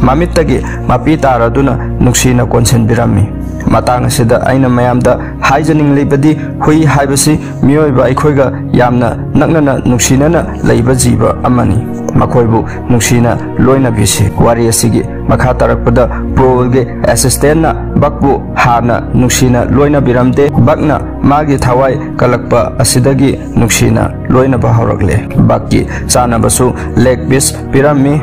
ꯃꯃꯤꯠꯇꯒꯤ ꯃꯄꯤ ꯇꯥꯔꯗꯨꯅ ꯅꯨꯡꯁꯤꯅ ꯀꯣꯟꯁꯤꯟꯕꯤꯔꯝꯃꯤ꯫ ꯃꯇꯥꯡ ꯑꯁꯤꯗ ꯑꯩꯅ ꯃꯌꯥꯝꯗ ꯍꯥꯏꯖꯅꯤꯡꯂꯤꯕꯗꯤ ꯍꯨꯏ ꯍꯥꯏꯕꯁꯤ ꯃꯤꯑꯣꯏꯕ ꯑꯩꯈꯣꯏꯒ ꯌꯥꯝꯅ ꯅꯛꯅꯅ ꯅꯨꯡꯁꯤꯅꯅ ꯂꯩꯕ ꯖꯤꯕ ꯑꯃꯅꯤ꯫ ꯃꯈꯣꯏꯕꯨ ꯅꯨꯡꯁꯤꯅ ꯂꯣꯏꯅꯕꯤꯁꯤ꯫ ꯋꯥꯔꯤ ꯑꯁꯤꯒꯤ ꯃꯈꯥ ꯇꯥꯔꯛꯄꯗ ꯄ꯭ꯔꯣꯜꯒꯤ ꯑꯦꯁꯤꯁꯇꯦꯟꯅ ꯕꯛꯄꯨ ꯍꯥꯟꯅ ꯅꯨꯡꯁꯤꯅ ꯂꯣꯏꯅꯕꯤꯔꯝꯗꯦ꯫ ꯕꯛꯅ ꯃꯥꯒꯤ ꯊꯋꯥꯏ ꯀꯜꯂꯛꯄ ꯑꯁꯤꯗꯒꯤ ꯅꯨꯡꯁꯤꯅ ꯂꯣꯏꯅꯕ ꯍꯧꯔꯛꯂꯦ꯫ ꯕꯛꯀꯤ ꯆꯥꯅꯕꯁꯨ ꯂꯦꯒ ꯄꯤꯁ ꯄꯤꯔꯝꯃꯤ꯫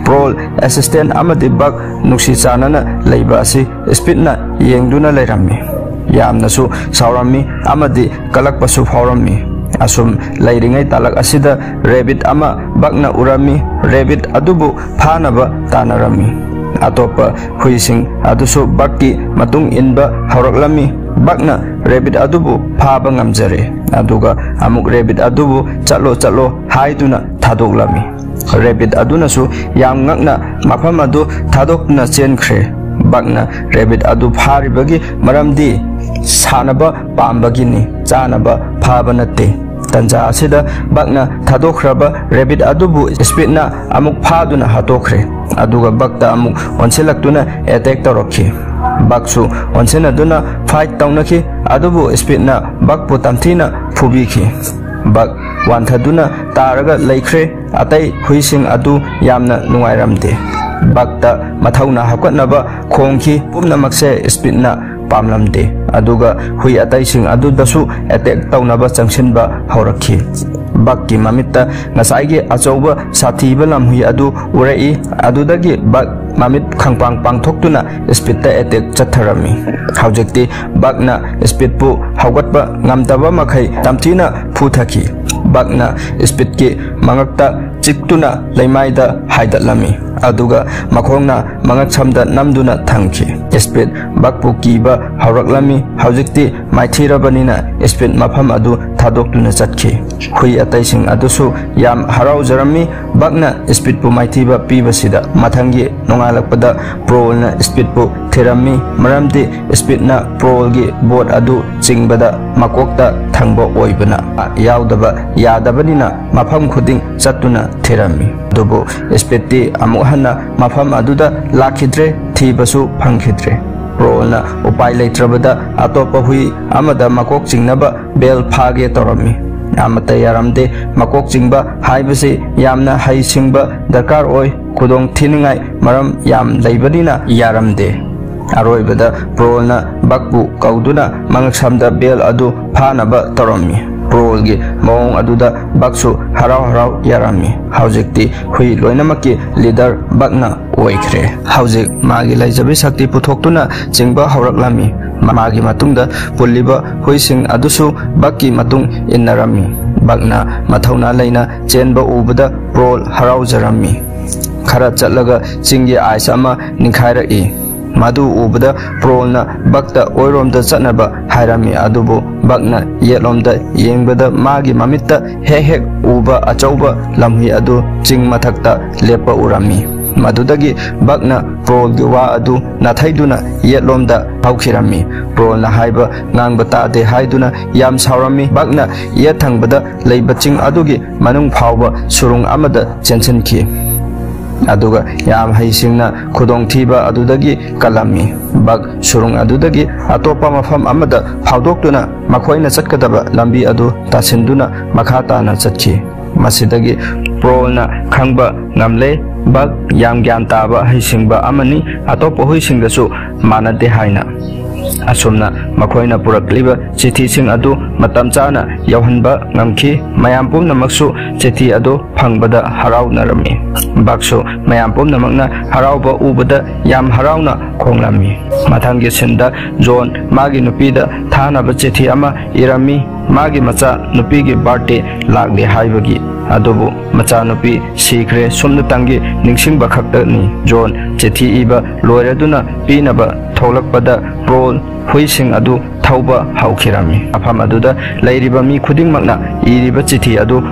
ꯄ꯭ꯔꯣꯜ, ꯑꯦꯁꯤꯁꯇꯦꯟ ꯑꯃꯗꯤ ꯕꯛ ꯅꯨꯡꯁꯤ ꯆꯥꯟꯅꯅ ꯂꯩꯕ ꯑꯁꯤ ꯁ꯭ꯄꯤꯠꯅ ꯌꯦꯡꯗꯨꯅ ꯂꯩꯔꯝꯃꯤ꯫ ꯌꯥꯝꯅꯁꯨ ꯁꯥꯎꯔꯝꯃꯤ ꯑꯃꯗꯤ ꯀꯂꯛꯄꯁꯨ ꯐꯥꯎꯔꯝꯃꯤ꯫ ꯑꯁꯨꯝ ꯂꯩꯔꯤꯉꯩ ꯇꯥꯂꯛ ꯑꯁꯤꯗ ꯔꯦꯕꯤꯠ ꯑꯃ ꯕꯛꯅ ꯎꯔꯝꯃꯤ꯫ ꯔꯦꯕꯤꯠ ꯑꯗꯨꯕꯨ ꯐꯥꯅꯕ ꯇꯥꯟꯅꯔꯝꯃꯤ꯫ ꯑꯇꯣꯞꯄ ꯍꯨꯏꯁꯤꯡ ꯑꯗꯨꯁꯨ ꯕꯛꯀꯤ ꯃꯇꯨꯡ ꯏꯟꯕ ꯍꯧꯔꯛꯂꯝꯃꯤ꯫ ꯕꯛꯅ ꯔꯦꯕꯤꯠ ꯑꯗꯨꯕꯨ ꯐꯥꯕ ꯉꯝꯖꯔꯦ꯫ ꯑꯗꯨꯒ ꯑꯃꯨꯛ ꯔꯦꯕꯤꯠ ꯑꯗꯨꯕꯨ "ꯆꯠꯂꯣ, ꯆꯠꯂꯣ" ꯍꯥꯏꯗꯨꯅ ꯊꯥꯗꯣꯛꯂꯝꯃꯤ꯫ ꯔꯦꯕꯤꯠ ꯑꯗꯨꯅꯁꯨ ꯌꯥꯝ ꯉꯛꯅ ꯃꯐꯝ ꯑꯗꯨ ꯊꯥꯗꯣꯛꯇꯨꯅ ꯆꯦꯟꯈ꯭ꯔꯦ꯫ ꯕꯛꯅ ꯔꯦꯕꯤꯠ ꯑꯗꯨ ꯐꯥꯔꯤꯕꯒꯤ ꯃꯔꯝꯗꯤ ꯁꯥꯟꯅꯕ ꯄꯥꯝꯕꯒꯤꯅꯤ, ꯆꯥꯅꯕ ꯐꯥꯕ ꯅꯠꯇꯦ꯫ ꯇꯟꯖꯥ ꯑꯁꯤꯗ ꯕꯛꯅ ꯊꯥꯗꯣꯛꯈ꯭ꯔꯕ ꯔꯦꯕꯤꯠ ꯑꯗꯨꯕꯨ ꯁ꯭ꯄꯤꯠꯅ ꯑꯃꯨꯛ ꯐꯥꯗꯨꯅ ꯍꯥꯠꯇꯣꯛꯈ꯭ꯔꯦ꯫ ꯑꯗꯨꯒ ꯕꯛꯇ ꯑꯃꯨꯛ ꯑꯣꯟꯁꯤꯜꯂꯛꯇꯨꯅ ꯑꯦꯇꯦꯛ ꯇꯧꯔꯛꯈꯤ꯫ ꯕꯛꯁꯨ ꯑꯣꯟꯁꯤꯟꯅꯗꯨꯅ ꯐꯥꯏꯠ ꯇꯧꯅꯈꯤ, ꯑꯗꯨꯕꯨ ꯁ꯭ꯄꯤꯠꯅ ꯕꯛꯄꯨ ꯇꯝꯊꯤꯅ ꯐꯨꯕꯤꯈꯤ꯫ ꯕꯛ ꯋꯥꯟꯊꯗꯨꯅ ꯇꯥꯔꯒ ꯂꯩꯈ꯭ꯔꯦ꯫ ꯑꯇꯩ ꯍꯨꯏꯁꯤꯡ ꯑꯗꯨ ꯌꯥꯝꯅ ꯅꯨꯡꯉꯥꯏꯔꯝꯗꯦ꯫ ꯕꯛꯇ ꯃꯊꯧꯅꯥ ꯍꯥꯞꯀꯠꯅꯕ ꯈꯣꯡꯈꯤ꯫ ꯄꯨꯝꯅꯃꯛꯁꯦ ꯁ꯭ꯄꯤꯠꯅ ꯄꯥꯝꯂꯝꯗꯦ꯫ ꯑꯗꯨꯒ ꯍꯨꯏ ꯑꯇꯩꯁꯤꯡ ꯑꯗꯨꯗꯁꯨ ꯑꯦꯇꯦꯛ ꯇꯧꯅꯕ ꯆꯪꯁꯤꯟꯕ ꯍꯧꯔꯛꯈꯤ꯫ ꯕꯛꯀꯤ ꯃꯃꯤꯠꯇ ꯉꯁꯥꯏꯒꯤ ꯑꯆꯧꯕ ꯁꯥꯊꯤꯕ ꯂꯝꯍꯨꯏ ꯑꯗꯨ ꯎꯔꯛꯏ꯫ ꯑꯗꯨꯗꯒꯤ ꯕꯛ ꯃꯃꯤꯠ ꯈꯪꯄꯥꯡ ꯄꯥꯡꯊꯣꯛꯇꯨꯅ ꯁ꯭ꯄꯤꯠꯇ ꯑꯦꯇꯦꯛ ꯆꯠꯊꯔꯝꯃꯤ꯫ ꯍꯧꯖꯤꯛꯇꯤ ꯕꯛꯅ ꯁ꯭ꯄꯤꯠꯄꯨ ꯍꯧꯒꯠꯄ ꯉꯝꯗꯕ ꯃꯈꯩ ꯇꯝꯊꯤꯅ ꯐꯨꯊꯈꯤ꯫ ꯕꯛꯅ ꯁ꯭ꯄꯤꯠꯀꯤ ꯃꯉꯛꯇ ꯆꯤꯛꯇꯨꯅ ꯂꯩꯃꯥꯏꯗ ꯍꯥꯏꯗꯠꯂꯝꯃꯤ, ꯑꯗꯨꯒ ꯃꯈꯣꯡꯅ ꯃꯉꯛꯁꯝꯗ ꯅꯝꯗꯨꯅ ꯊꯝꯈꯤ꯫ ꯁ꯭ꯄꯤꯠ ꯕꯛꯄꯨ ꯀꯤꯕ ꯍꯧꯔꯛꯂꯝꯃꯤ꯫ ꯍꯧꯖꯤꯛꯇꯤ ꯃꯥꯏꯊꯤꯔꯕꯅꯤꯅ ꯁ꯭ꯄꯤꯠ ꯃꯐꯝ ꯑꯗꯨ ꯊꯥꯗꯣꯛꯇꯨꯅ ꯆꯠꯈꯤ꯫ ꯍꯨꯏ ꯑꯇꯩꯁꯤꯡ ꯑꯗꯨꯁꯨ ꯌꯥꯝ ꯍꯔꯥꯎꯖꯔꯝꯃꯤ꯫ ꯕꯛꯅ ꯁ꯭ꯄꯤꯠꯄꯨ ꯃꯥꯏꯊꯤꯕ ꯄꯤꯕꯁꯤꯗ꯫ ꯃꯊꯪꯒꯤ ꯅꯣꯡꯉꯥꯜꯂꯛꯄꯗ ꯄ꯭ꯔꯣꯜꯅ ꯁ꯭ꯄꯤꯠꯄꯨ ꯊꯤꯔꯝꯃꯤ, ꯃꯔꯝꯗꯤ ꯁ꯭ꯄꯤꯠꯅ ꯄ꯭ꯔꯣꯜꯒꯤ ꯕꯣꯠ ꯑꯗꯨ ꯆꯤꯡꯕꯗ ꯃꯀꯣꯛꯇ ꯊꯪꯕ ꯑꯣꯏꯕꯅ ꯌꯥꯎꯗꯕ ꯌꯥꯗꯕꯅꯤꯅ ꯃꯐꯝ ꯈꯨꯗꯤꯡ ꯆꯠꯇꯨꯅ ꯊꯤꯔꯝꯃꯤ꯫ ꯑꯗꯨꯕꯨ ꯁ꯭ꯄꯤꯠꯇꯤ ꯑꯃꯨꯛ ꯍꯟꯅ ꯃꯐꯝ ꯑꯗꯨꯗ ꯂꯥꯛꯈꯤꯗ꯭ꯔꯦ, ꯊꯤꯕꯁꯨ ꯐꯪꯈꯤꯗ꯭ꯔꯦ꯫ ꯄ꯭ꯔꯣꯜꯅ ꯎꯄꯥꯏ ꯂꯩꯇ꯭ꯔꯕꯗ ꯑꯇꯣꯞꯄ ꯍꯨꯏ ꯑꯃꯗ ꯃꯀꯣꯛ ꯆꯤꯡꯅꯕ ꯕꯦꯜ ꯐꯥꯒꯦ ꯇꯧꯔꯝꯃꯤ꯫ ꯑꯃꯠꯇ ꯌꯥꯔꯝꯗꯦ꯫ ꯃꯀꯣꯛ ꯆꯤꯡꯕ ꯍꯥꯏꯕꯁꯤ ꯌꯥꯝꯅ ꯍꯩꯁꯤꯡꯕ ꯗꯔꯀꯥꯔ ꯑꯣꯏ꯫ ꯈꯨꯗꯣꯡ ꯊꯤꯅꯤꯡꯉꯥꯏ ꯃꯔꯝ ꯌꯥꯝ ꯂꯩꯕꯅꯤꯅ ꯌꯥꯔꯝꯗꯦ꯫ ꯑꯔꯣꯏꯕꯗ ꯄ꯭ꯔꯣꯜꯅ ꯕꯛꯄꯨ ꯀꯧꯗꯨꯅ ꯃꯉꯛꯁꯝꯗ ꯕꯦꯜ ꯑꯗꯨ ꯐꯥꯅꯕ ꯇꯧꯔꯝꯃꯤ꯫ ꯄ꯭ꯔꯣꯜꯒꯤ ꯃꯑꯣꯡ ꯑꯗꯨꯗ ꯕꯛꯁꯨ ꯍꯔꯥꯎ ꯍꯔꯥꯎ ꯌꯥꯔꯝꯃꯤ꯫ ꯍꯧꯖꯤꯛꯇꯤ ꯍꯨꯏ ꯂꯣꯏꯅꯃꯛꯀꯤ ꯂꯤꯗꯔ ꯕꯛꯅ ꯑꯣꯏꯈ꯭ꯔꯦ꯫ ꯍꯧꯖꯤꯛ ꯃꯥꯒꯤ ꯂꯩꯖꯕꯤ ꯁꯛꯇꯤ ꯄꯨꯊꯣꯛꯇꯨꯅ ꯆꯤꯡꯕ ꯍꯧꯔꯛꯂꯝꯃꯤ꯫ ꯃꯥꯒꯤ ꯃꯇꯨꯡꯗ ꯄꯨꯜꯂꯤꯕ ꯍꯨꯏꯁꯤꯡ ꯑꯗꯨꯁꯨ ꯕꯛꯀꯤ ꯃꯇꯨꯡ ꯏꯟꯅꯔꯝꯃꯤ꯫ ꯕꯛꯅ ꯃꯊꯧꯅꯥ ꯂꯩꯅ ꯆꯦꯟꯕ ꯎꯕꯗ ꯄ꯭ꯔꯣꯜ ꯍꯔꯥꯎꯖꯔꯝꯃꯤ꯫ ꯈꯔ ꯆꯠꯂꯒ ꯆꯤꯡꯒꯤ ꯑꯥꯏꯁ ꯑꯃ ꯅꯤꯡꯈꯥꯏꯔꯛꯏ꯫ ꯃꯗꯨ ꯎꯕꯗ ꯄ꯭ꯔꯣꯜꯅ ꯕꯛꯇ ꯑꯣꯏꯔꯣꯝꯗ ꯆꯠꯅꯕ ꯍꯥꯏꯔꯝꯃꯤ꯫ ꯑꯗꯨꯕꯨ ꯕꯛꯅ ꯌꯦꯠꯂꯣꯝꯗ ꯌꯦꯡꯕꯗ ꯃꯥꯒꯤ ꯃꯃꯤꯠꯇ ꯍꯦꯛ ꯍꯦꯛ ꯎꯕ ꯑꯆꯧꯕ ꯂꯝꯍꯨꯏ ꯑꯗꯨ ꯆꯤꯡ ꯃꯊꯛꯇ ꯂꯦꯞꯄ ꯎꯔꯝꯃꯤ꯫ ꯃꯗꯨꯗꯒꯤ ꯕꯛꯅ ꯄ꯭ꯔꯣꯜꯒꯤ ꯋꯥ ꯑꯗꯨ ꯅꯥꯊꯩꯗꯨꯅ ꯌꯦꯠꯂꯣꯝꯗ ꯍꯧꯈꯤꯔꯝꯃꯤ꯫ ꯄ꯭ꯔꯣꯜꯅ ꯍꯥꯏꯕ ꯉꯥꯡꯕ ꯇꯥꯗꯦ ꯍꯥꯏꯗꯨꯅ ꯌꯥꯝ ꯁꯥꯎꯔꯝꯃꯤ꯫ ꯕꯛꯅ ꯌꯦꯠ ꯊꯪꯕꯗ ꯂꯩꯕ ꯆꯤꯡ ꯑꯗꯨꯒꯤ ꯃꯅꯨꯡ ꯐꯥꯎꯕ ꯁꯨꯔꯨꯡ ꯑꯃꯗ ꯆꯦꯟꯁꯤꯟꯈꯤ꯫ ꯑꯗꯨꯒ ꯌꯥꯝ ꯍꯩꯁꯤꯡꯅ ꯈꯨꯗꯣꯡꯊꯤꯕ ꯑꯗꯨꯗꯒꯤ ꯀꯜꯂꯝꯃꯤ꯫ ꯕꯛ ꯁꯨꯔꯨꯡ ꯑꯗꯨꯗꯒꯤ ꯑꯇꯣꯞꯄ ꯃꯐꯝ ꯑꯃꯗ ꯐꯥꯎꯗꯣꯛꯇꯨꯅ ꯃꯈꯣꯏꯅ ꯆꯠꯀꯗꯕ ꯂꯝꯕꯤ ꯑꯗꯨ ꯇꯥꯁꯤꯟꯗꯨꯅ ꯃꯈꯥ ꯇꯥꯅ ꯆꯠꯈꯤ꯫ ꯃꯁꯤꯗꯒꯤ ꯄ꯭ꯔꯣꯜꯅ ꯈꯪꯕ ꯉꯝꯂꯦ, ꯕꯛ ꯌꯥꯝ ꯒ꯭ꯌꯥꯟ ꯇꯥꯕ ꯍꯩꯁꯤꯡꯕ ꯑꯃꯅꯤ, ꯑꯇꯣꯞꯄ ꯍꯨꯏꯁꯤꯡꯒꯁꯨ ꯃꯥꯟꯅꯗꯦ ꯍꯥꯏꯅ꯫ ꯑꯁꯨꯝꯅ ꯃꯈꯣꯏꯅ ꯄꯨꯔꯛꯂꯤꯕ ꯆꯤꯊꯤꯁꯤꯡ ꯑꯗꯨ ꯃꯇꯝ ꯆꯥꯅ ꯌꯧꯍꯟꯕ ꯉꯝꯈꯤ꯫ ꯃꯌꯥꯝ ꯄꯨꯝꯅꯃꯛꯁꯨ ꯆꯤꯊꯤ ꯑꯗꯨ ꯐꯪꯕꯗ ꯍꯔꯥꯎꯅꯔꯝꯃꯤ꯫ ꯕꯛꯁꯨ ꯃꯌꯥꯝ ꯄꯨꯝꯅꯃꯛꯅ ꯍꯔꯥꯎꯕ ꯎꯕꯗ ꯌꯥꯝ ꯍꯔꯥꯎꯅ ꯈꯣꯡꯂꯝꯃꯤ꯫ ꯃꯊꯪꯒꯤ ꯁꯤꯟꯗ ꯖꯣꯟ ꯃꯥꯒꯤ ꯅꯨꯄꯤꯗ ꯊꯥꯅꯕ ꯆꯤꯊꯤ ꯑꯃ ꯏꯔꯝꯃꯤ꯫ ꯃꯥꯒꯤ ꯃꯆꯥ ꯅꯨꯄꯤꯒꯤ ꯕꯥꯔꯗꯦ ꯂꯥꯛꯂꯦ ꯍꯥꯏꯕꯒꯤ꯫ ꯑꯗꯨꯕꯨ ꯃꯆꯥꯅꯨꯄꯤ ꯁꯤꯈ꯭ꯔꯦ꯫ ꯁꯨꯝꯅꯇꯪꯒꯤ ꯅꯤꯡꯁꯤꯡꯕ ꯈꯛꯇꯅꯤ꯫ ꯖꯣꯟ ꯆꯤꯊꯤ ꯏꯕ ꯂꯣꯏꯔꯗꯨꯅ ꯄꯤꯅꯕ ꯊꯣꯛꯂꯛꯄꯗ ꯄ꯭ꯔꯣꯜ ꯍꯨꯏꯁꯤꯡ ꯑꯗꯨ ꯊꯧꯕ ꯍꯧꯈꯤꯔꯝꯃꯤ꯫ ꯃꯐꯝ ꯑꯗꯨꯗ ꯂꯩꯔꯤꯕ ꯃꯤ ꯈꯨꯗꯤꯡꯃꯛꯅ ꯏꯔꯤꯕ ꯆꯤꯊꯤ ꯑꯗꯨ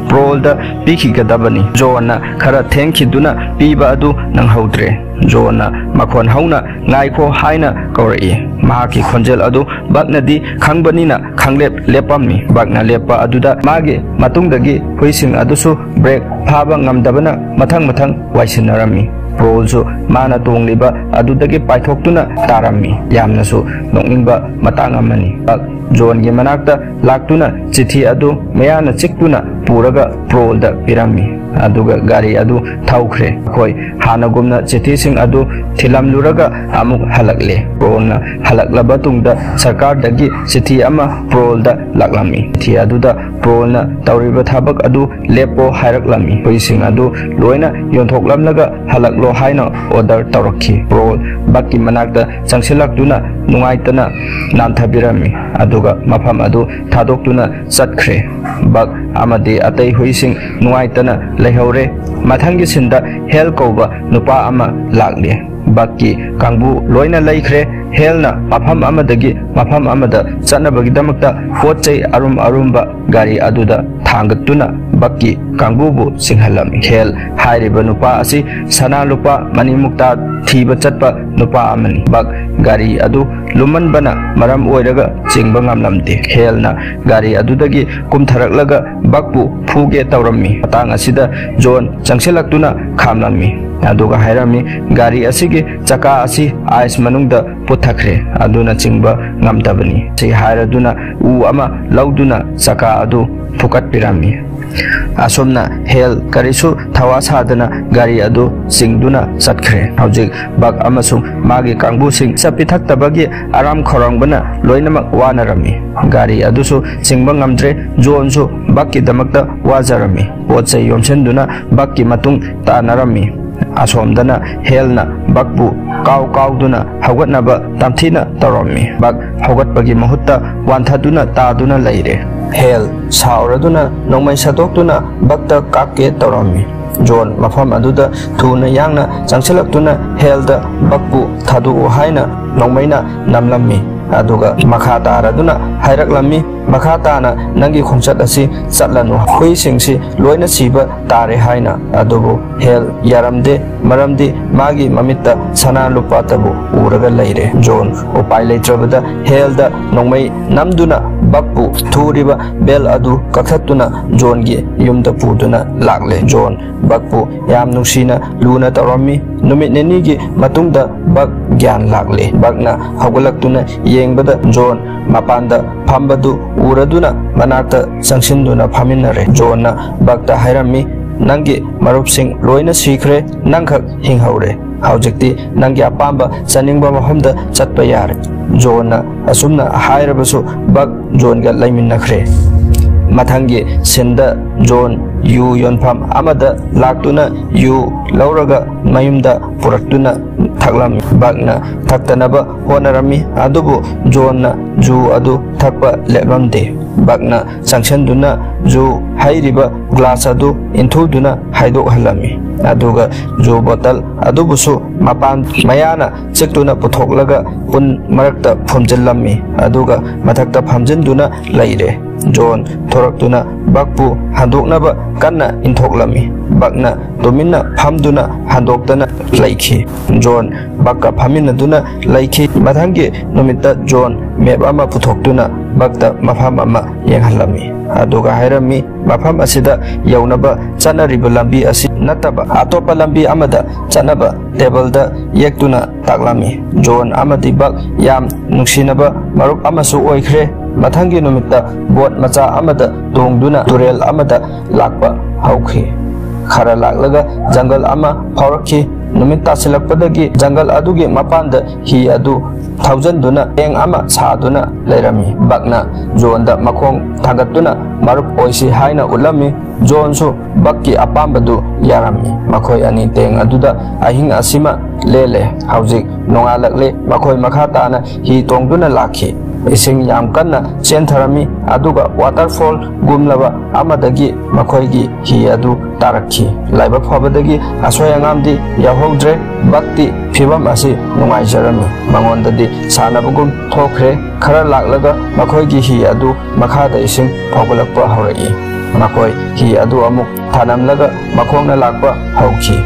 ꯄ꯭ꯔꯣꯜꯗ ꯄꯤꯈꯤꯒꯗꯕꯅꯤ꯫ ꯖꯣꯟꯅ ꯈꯔ ꯊꯦꯡꯈꯤꯗꯨꯅ ꯄꯤꯕ ꯑꯗꯨ ꯅꯪꯍꯧꯗ꯭ꯔꯦ꯫ ꯖꯣꯟꯅ ꯃꯈꯣꯟ ꯍꯧꯅ "ꯉꯥꯏꯈꯣ" ꯍꯥꯏꯅ ꯀꯧꯔꯛꯏ꯫ ꯃꯍꯥꯛꯀꯤ ꯈꯣꯟꯖꯦꯜ ꯑꯗꯨ ꯕꯛꯅꯗꯤ ꯈꯪꯕꯅꯤꯅ ꯈꯪꯂꯦꯞ ꯂꯦꯞꯄꯝꯃꯤ꯫ ꯕꯛꯅ ꯂꯦꯞꯄ ꯑꯗꯨꯗ ꯃꯥꯒꯤ ꯃꯇꯨꯡꯗꯒꯤ ꯍꯨꯏꯁꯤꯡ ꯑꯗꯨꯁꯨ ꯕ꯭ꯔꯦꯛ ꯐꯥꯕ ꯉꯝꯗꯕꯅ ꯃꯊꯪ ꯃꯊꯪ ꯋꯥꯏꯁꯤꯟꯅꯔꯝꯃꯤ꯫ ꯄ꯭ꯔꯣꯜꯁꯨ ꯃꯥꯅ ꯇꯣꯡꯂꯤꯕ ꯑꯗꯨꯗꯒꯤ ꯄꯥꯏꯊꯣꯛꯇꯨꯅ ꯇꯥꯔꯝꯃꯤ꯫ ꯌꯥꯝꯅꯁꯨ ꯅꯣꯛꯅꯤꯡꯕ ꯃꯇꯥꯡ ꯑꯃꯅꯤ꯫ ꯕꯛ ꯖꯣꯟꯒꯤ ꯃꯅꯥꯛꯇ ꯂꯥꯛꯇꯨꯅ ꯆꯤꯊꯤ ꯑꯗꯨ ꯃꯌꯥꯅ ꯆꯤꯛꯇꯨꯅ ꯄꯨꯔꯒ ꯄ꯭ꯔꯣꯜꯗ ꯄꯤꯔꯝꯃꯤ꯫ ꯑꯗꯨꯒ ꯒꯥꯔꯤ ꯑꯗꯨ ꯊꯧꯈ꯭ꯔꯦ꯫ ꯑꯩꯈꯣꯏ ꯍꯥꯟꯅꯒꯨꯝꯅ ꯆꯤꯊꯤꯁꯤꯡ ꯑꯗꯨ ꯊꯤꯜꯂꯝꯂꯨꯔꯒ ꯑꯃꯨꯛ ꯍꯜꯂꯛꯂꯦ꯫ ꯄ꯭ꯔꯣꯜꯅ ꯍꯜꯂꯛꯂꯕ ꯇꯨꯡꯗ ꯁꯔꯀꯥꯔꯗꯒꯤ ꯆꯤꯊꯤ ꯑꯃ ꯄ꯭ꯔꯣꯜꯗ ꯂꯥꯛꯂꯝꯃꯤ꯫ ꯆꯤꯊꯤ ꯑꯗꯨꯗ ꯄ꯭ꯔꯣꯜꯅ ꯇꯧꯔꯤꯕ ꯊꯕꯛ ꯑꯗꯨ ꯂꯦꯞꯄꯣ ꯍꯥꯏꯔꯛꯂꯝꯃꯤ꯫ ꯍꯨꯏꯁꯤꯡ ꯑꯗꯨ ꯂꯣꯏꯅ ꯌꯣꯟꯊꯣꯛꯂꯝꯂꯒ ꯍꯜꯂꯛꯂꯣ ꯍꯥꯏꯅ ꯑꯣꯔꯗꯔ ꯇꯧꯔꯛꯈꯤ꯫ ꯄ꯭ꯔꯣꯜ ꯕꯛꯀꯤ ꯃꯅꯥꯛꯇ ꯆꯪꯁꯤꯜꯂꯛꯇꯨꯅ ꯅꯨꯡꯉꯥꯏꯇꯅ ꯅꯥꯟꯊꯕꯤꯔꯝꯃꯤ꯫ ꯑꯗꯨꯒ ꯃꯐꯝ ꯑꯗꯨ ꯊꯥꯗꯣꯛꯇꯨꯅ ꯆꯠꯈ꯭ꯔꯦ꯫ ꯕꯛ ꯑꯃꯗꯤ ꯑꯇꯩ ꯍꯨꯏꯁꯤꯡ ꯅꯨꯡꯉꯥꯏꯇꯅ ꯂꯩꯍꯧꯔꯦ꯫ ꯃꯊꯪꯒꯤ ꯁꯤꯟꯗ ꯍꯦꯜ ꯀꯧꯕ ꯅꯨꯄꯥ ꯑꯃ ꯂꯥꯛꯂꯤ꯫ ꯕꯛꯀꯤ ꯀꯥꯡꯕꯨ ꯂꯣꯏꯅ ꯂꯩꯈ꯭ꯔꯦ꯫ ꯍꯦꯜꯅ ꯃꯐꯝ ꯑꯃꯗꯒꯤ ꯃꯐꯝ ꯑꯃꯗ ꯆꯠꯅꯕꯒꯤꯗꯃꯛꯇ ꯄꯣꯠ ꯆꯩ ꯑꯔꯨꯝ ꯑꯔꯨꯝꯕ ꯒꯥꯔꯤ ꯑꯗꯨꯗ ꯊꯥꯡꯒꯠꯇꯨꯅ ꯕꯛꯀꯤ ꯀꯥꯡꯕꯨꯕꯨ ꯆꯤꯡꯍꯜꯂꯝꯃꯤ꯫ ꯍꯦꯜ ꯍꯥꯏꯔꯤꯕ ꯅꯨꯄꯥ ꯑꯁꯤ ꯁꯅꯥ ꯂꯨꯄꯥ ꯃꯅꯤ ꯃꯨꯛꯇꯥ ꯊꯤꯕ ꯆꯠꯄ ꯅꯨꯄꯥ ꯑꯃꯅꯤ꯫ ꯕꯛ ꯒꯥꯔꯤ ꯑꯗꯨ ꯂꯨꯝꯃꯟꯕꯅ ꯃꯔꯝ ꯑꯣꯏꯔꯒ ꯆꯤꯡꯕ ꯉꯝꯂꯝꯗꯦ꯫ ꯍꯦꯜꯅ ꯒꯥꯔꯤ ꯑꯗꯨꯗꯒꯤ ꯀꯨꯝꯊꯔꯛꯂꯒ ꯕꯛꯄꯨ ꯐꯨꯒꯦ ꯇꯧꯔꯝꯃꯤ꯫ ꯃꯇꯥꯡ ꯑꯁꯤꯗ ꯖꯣꯟ ꯆꯪꯁꯤꯜꯂꯛꯇꯨꯅ ꯈꯥꯝꯂꯝꯃꯤ, ꯑꯗꯨꯒ ꯍꯥꯏꯔꯝꯃꯤ, "ꯒꯥꯔꯤ ꯑꯁꯤꯒꯤ ꯆꯀꯥ ꯑꯁꯤ ꯑꯥꯏꯁ ꯃꯅꯨꯡꯗ ꯄꯨꯊꯈ꯭ꯔꯦ, ꯑꯗꯨꯅ ꯆꯤꯡꯕ ꯉꯝꯗꯕꯅꯤ" ꯁꯤ ꯍꯥꯏꯔꯗꯨꯅ ꯎ ꯑꯃ ꯂꯧꯗꯨꯅ ꯆꯀꯥ ꯑꯗꯨ ꯐꯨꯀꯠꯄꯤꯔꯝꯃꯤ꯫ ꯑꯁꯨꯝꯅ ꯍꯦꯜ ꯀꯔꯤꯁꯨ ꯊꯋꯥ ꯁꯥꯗꯅ ꯒꯥꯔꯤ ꯑꯗꯨ ꯆꯤꯡꯗꯨꯅ ꯆꯠꯈ꯭ꯔꯦ꯫ ꯍꯧꯖꯤꯛ ꯕꯛ ꯑꯃꯁꯨꯡ ꯃꯥꯒꯤ ꯀꯥꯡꯕꯨꯁꯤꯡ ꯆꯥ ꯄꯤꯊꯛꯇꯕꯒꯤ ꯑꯔꯥꯝ ꯈꯧꯔꯥꯡꯕꯅ ꯂꯣꯏꯅꯃꯛ ꯋꯥꯅꯔꯝꯃꯤ꯫ ꯒꯥꯔꯤ ꯑꯗꯨꯁꯨ ꯆꯤꯡꯕ ꯉꯝꯗ꯭ꯔꯦ꯫ ꯖꯣꯟꯁꯨ ꯕꯛꯀꯤꯗꯃꯛꯇ ꯋꯥꯖꯔꯝꯃꯤ꯫ ꯄꯣꯠ ꯆꯩ ꯌꯣꯝꯁꯤꯟꯗꯨꯅ ꯕꯛꯀꯤ ꯃꯇꯨꯡ ꯇꯥꯟꯅꯔꯝꯃꯤ꯫ ꯑꯁꯣꯝꯗꯅ ꯍꯦꯜꯅ ꯕꯛꯄꯨ ꯀꯥꯎ ꯀꯥꯎꯗꯨꯅ ꯍꯧꯒꯠꯅꯕ ꯇꯝꯊꯤꯅ ꯇꯧꯔꯝꯃꯤ꯫ ꯕꯛ ꯍꯧꯒꯠꯄꯒꯤ ꯃꯍꯨꯠꯇ ꯋꯥꯟꯊꯗꯨꯅ ꯇꯥꯗꯨꯅ ꯂꯩꯔꯦ꯫ ꯍꯦꯜ ꯁꯥꯎꯔꯗꯨꯅ ꯅꯣꯡꯃꯩ ꯁꯠꯇꯣꯛꯇꯨꯅ ꯕꯛꯇ ꯀꯥꯞꯀꯦ ꯇꯧꯔꯝꯃꯤ꯫ ꯖꯣꯟ ꯃꯐꯝ ꯑꯗꯨꯗ ꯊꯨꯅ ꯌꯥꯡꯅ ꯆꯪꯁꯤꯜꯂꯛꯇꯨꯅ ꯍꯦꯜꯗ ꯕꯛꯄꯨ ꯊꯥꯗꯣꯛꯎ ꯍꯥꯏꯅ ꯅꯣꯡꯃꯩꯅ ꯅꯝꯂꯝꯃꯤ꯫ ꯑꯗꯨꯒ ꯃꯈꯥ ꯇꯥꯔꯗꯨꯅ ꯍꯥꯏꯔꯛꯂꯝꯃꯤ, "ꯃꯈꯥ ꯇꯥꯅ ꯅꯪꯒꯤ ꯈꯣꯡꯆꯠ ꯑꯁꯤ ꯆꯠꯂꯅꯨ꯫ ꯍꯨꯏꯁꯤꯡꯁꯤ ꯂꯣꯏꯅ ꯁꯤꯕ ꯇꯥꯔꯦ" ꯍꯥꯏꯅ꯫ ꯑꯗꯨꯕꯨ ꯍꯦꯜ ꯌꯥꯔꯝꯗꯦ, ꯃꯔꯝꯗꯤ ꯃꯥꯒꯤ ꯃꯃꯤꯠꯇ ꯁꯅꯥ ꯂꯨꯄꯥꯇꯕꯨ ꯎꯔꯒ ꯂꯩꯔꯦ꯫ ꯖꯣꯟ ꯎꯄꯥꯏ ꯂꯩꯇ꯭ꯔꯕꯗ ꯍꯦꯜꯗ ꯅꯣꯡꯃꯩ ꯅꯝꯗꯨꯅ ꯕꯛꯄꯨ ꯊꯨꯔꯤꯕ ꯕꯦꯜ ꯑꯗꯨ ꯀꯛꯊꯠꯇꯨꯅ ꯖꯣꯟꯒꯤ ꯌꯨꯝꯗ ꯄꯨꯗꯨꯅ ꯂꯥꯛꯂꯦ꯫ ꯖꯣꯟ ꯕꯛꯄꯨ ꯌꯥꯝ ꯅꯨꯡꯁꯤꯅ ꯂꯨꯅ ꯇꯧꯔꯝꯃꯤ꯫ ꯅꯨꯃꯤꯠ ꯅꯤꯅꯤꯒꯤ ꯃꯇꯨꯡꯗ ꯕꯛ ꯒ꯭ꯌꯥꯟ ꯂꯥꯛꯂꯦ꯫ ꯕꯛꯅ ꯍꯧꯒꯠꯂꯛꯇꯨꯅ ꯌꯦꯡꯕꯗ ꯖꯣꯟ ꯃꯄꯥꯟꯗ ꯐꯝꯕꯗꯨ ꯎꯔꯗꯨꯅ ꯃꯅꯥꯛꯇ ꯆꯪꯁꯤꯟꯗꯨꯅ ꯐꯝꯃꯤꯟꯅꯔꯦ꯫ ꯖꯣꯟꯅ ꯕꯛꯇ ꯍꯥꯏꯔꯝꯃꯤ, "ꯅꯪꯒꯤ ꯃꯔꯨꯞꯁꯤꯡ ꯂꯣꯏꯅ ꯁꯤꯈ꯭ꯔꯦ, ꯅꯪꯈꯛ ꯍꯤꯡꯍꯧꯔꯦ꯫ ꯍꯧꯖꯤꯛꯇꯤ ꯅꯪꯒꯤ ꯑꯄꯥꯝꯕ ꯆꯠꯅꯤꯡꯕ ꯃꯐꯝꯗ ꯆꯠꯄ ꯌꯥꯔꯦ꯫" ꯖꯣꯟꯅ ꯑꯁꯨꯝꯅ ꯍꯥꯏꯔꯕꯁꯨ ꯕꯛ ꯖꯣꯟꯒ ꯂꯩꯃꯤꯟꯅꯈ꯭ꯔꯦ꯫ ꯃꯊꯪꯒꯤ ꯁꯤꯟꯗ ꯖꯣꯟ ꯌꯨ ꯌꯣꯟꯐꯝ ꯑꯃꯗ ꯂꯥꯛꯇꯨꯅ ꯌꯨ ꯂꯧꯔꯒ ꯃꯌꯨꯝꯗ ꯄꯨꯔꯛꯇꯨꯅ ꯊꯛꯂꯝꯃꯤ꯫ ꯕꯛꯅ ꯊꯛꯇꯅꯕ ꯍꯣꯠꯅꯔꯝꯃꯤ, ꯑꯗꯨꯕꯨ ꯖꯣꯟꯅ ꯖꯨ ꯑꯗꯨ ꯊꯛꯄ ꯂꯦꯞꯂꯝꯗꯦ꯫ ꯕꯛꯅ ꯆꯪꯁꯤꯟꯗꯨꯅ ꯖꯨ ꯍꯩꯔꯤꯕ ꯒ꯭ꯂꯥꯁ ꯑꯗꯨ ꯏꯟꯊꯨꯗꯨꯅ ꯍꯥꯏꯗꯣꯛꯍꯜꯂꯝꯃꯤ꯫ ꯑꯗꯨꯒ ꯖꯨ ꯕꯣꯇꯜ ꯑꯗꯨꯕꯨꯁꯨ ꯃꯄꯥꯟ ꯃꯌꯥꯅ ꯆꯤꯛꯇꯨꯅ ꯄꯨꯊꯣꯛꯂꯒ ꯎꯟ ꯃꯔꯛꯇ ꯐꯨꯝꯖꯤꯜꯂꯝꯃꯤ꯫ ꯑꯗꯨꯒ ꯃꯊꯛꯇ ꯐꯝꯖꯤꯟꯗꯨꯅ ꯂꯩꯔꯦ꯫ ꯖꯣꯟ ꯊꯣꯔꯛꯇꯨꯅ ꯕꯛꯄꯨ ꯍꯟꯗꯣꯛꯅꯕ ꯀꯟꯅ ꯏꯟꯊꯣꯛꯂꯝꯃꯤ꯫ ꯕꯛꯅ ꯇꯨꯃꯤꯟꯅ ꯐꯝꯗꯨꯅ ꯍꯟꯗꯣꯛꯇꯅ ꯂꯩꯈꯤ꯫ ꯖꯣꯟ ꯕꯛꯀ ꯐꯝꯃꯤꯟꯅꯗꯨꯅ ꯂꯩꯈꯤ꯫ ꯃꯊꯪꯒꯤ ꯅꯨꯃꯤꯠꯇ ꯖꯣꯟ ꯃꯦꯞ ꯑꯃ ꯄꯨꯊꯣꯛꯇꯨꯅ ꯕꯛꯇ ꯃꯐꯝ ꯑꯃ ꯌꯦꯡꯍꯜꯂꯝꯃꯤ꯫ ꯑꯗꯨꯒ ꯍꯥꯏꯔꯝꯃꯤ, "ꯃꯐꯝ ꯑꯁꯤꯗ ꯌꯧꯅꯕ ꯆꯠꯅꯔꯤꯕ ꯂꯝꯕꯤ ꯑꯁꯤ ꯅꯠꯇꯕ ꯑꯇꯣꯞꯄ ꯂꯝꯕꯤ ꯑꯃꯗ ꯆꯠꯅꯕ ꯇꯦꯕꯜꯗ ꯌꯦꯛꯇꯨꯅ ꯇꯥꯛꯂꯝꯃꯤ꯫" ꯖꯣꯟ ꯑꯃꯗꯤ ꯕꯛ ꯌꯥꯝ ꯅꯨꯡꯁꯤꯅꯕ ꯃꯔꯨꯞ ꯑꯃꯁꯨ ꯑꯣꯏꯈ꯭ꯔꯦ꯫ ꯃꯊꯪꯒꯤ ꯅꯨꯃꯤꯠꯇ ꯕꯣꯠ ꯃꯆꯥ ꯑꯃꯗ ꯇꯣꯡꯗꯨꯅ ꯇꯨꯔꯦꯜ ꯑꯃꯗ ꯂꯥꯛꯄ ꯍꯧꯈꯤ꯫ ꯈꯔ ꯂꯥꯛꯂꯒ ꯖꯪꯒꯜ ꯑꯃ ꯐꯥꯎꯔꯛꯈꯤ꯫ ꯅꯨꯃꯤꯠ ꯇꯥꯁꯤꯜꯂꯛꯄꯗꯒꯤ ꯖꯪꯒꯜ ꯑꯗꯨꯒꯤ ꯃꯄꯥꯟꯗ ꯍꯤ ꯑꯗꯨ ꯊꯧꯖꯤꯟꯗꯨꯅ ꯇꯦꯡ ꯑꯃ ꯁꯥꯗꯨꯅ ꯂꯩꯔꯝꯃꯤ꯫ ꯕꯛꯅ ꯖꯣꯟꯗ ꯃꯈꯣꯡ ꯊꯥꯡꯒꯠꯇꯨꯅ ꯃꯔꯨꯞ ꯑꯣꯏꯁꯤ ꯍꯥꯏꯅ ꯎꯠꯂꯝꯃꯤ꯫ ꯖꯣꯟꯁꯨ ꯕꯛꯀꯤ ꯑꯄꯥꯝꯕꯗꯨ ꯌꯥꯔꯝꯃꯤ꯫ ꯃꯈꯣꯏ ꯑꯅꯤ ꯇꯦꯡ ꯑꯗꯨꯗ ꯑꯍꯤꯡ ꯑꯁꯤꯃ ꯂꯦꯜꯂꯦ꯫ ꯍꯧꯖꯤꯛ ꯅꯣꯡꯉꯥꯜꯂꯛꯂꯦ꯫ ꯃꯈꯣꯏ ꯃꯈꯥ ꯇꯥꯅ ꯍꯤ ꯇꯣꯡꯗꯨꯅ ꯂꯥꯛꯈꯤ꯫ ꯏꯁꯤꯡ ꯌꯥꯝ ꯀꯟꯅ ꯆꯦꯟꯊꯔꯝꯃꯤ, ꯑꯗꯨꯒ ꯋꯥꯇꯔꯐꯣꯜ ꯒꯨꯝꯂꯕ ꯑꯃꯗꯒꯤ ꯃꯈꯣꯏꯒꯤ ꯍꯤ ꯑꯗꯨ ꯇꯥꯔꯛꯈꯤ꯫ ꯂꯥꯏꯕꯛ ꯐꯕꯗꯒꯤ ꯑꯁꯣꯏ ꯑꯉꯥꯝꯗꯤ ꯌꯥꯎꯍꯧꯗ꯭ꯔꯦ꯫ ꯕꯛꯇꯤ ꯐꯤꯚꯝ ꯑꯁꯤ ꯅꯨꯡꯉꯥꯏꯖꯔꯝꯃꯤ꯫ ꯃꯉꯣꯟꯗꯗꯤ ꯁꯥꯟꯅꯕꯒꯨꯝ ꯊꯣꯛꯈ꯭ꯔꯦ꯫ ꯈꯔ ꯂꯥꯛꯂꯒ ꯃꯈꯣꯏꯒꯤ ꯍꯤ ꯑꯗꯨ ꯃꯈꯥꯗ ꯏꯁꯤꯡ ꯐꯥꯎꯒꯠꯂꯛꯄ ꯍꯧꯔꯛꯏ꯫ ꯃꯈꯣꯏ ꯍꯤ ꯑꯗꯨ ꯑꯃꯨꯛ ꯊꯥꯅꯝꯂꯒ ꯃꯈꯣꯡꯅ ꯂꯥꯛꯄ ꯍꯧꯈꯤ꯫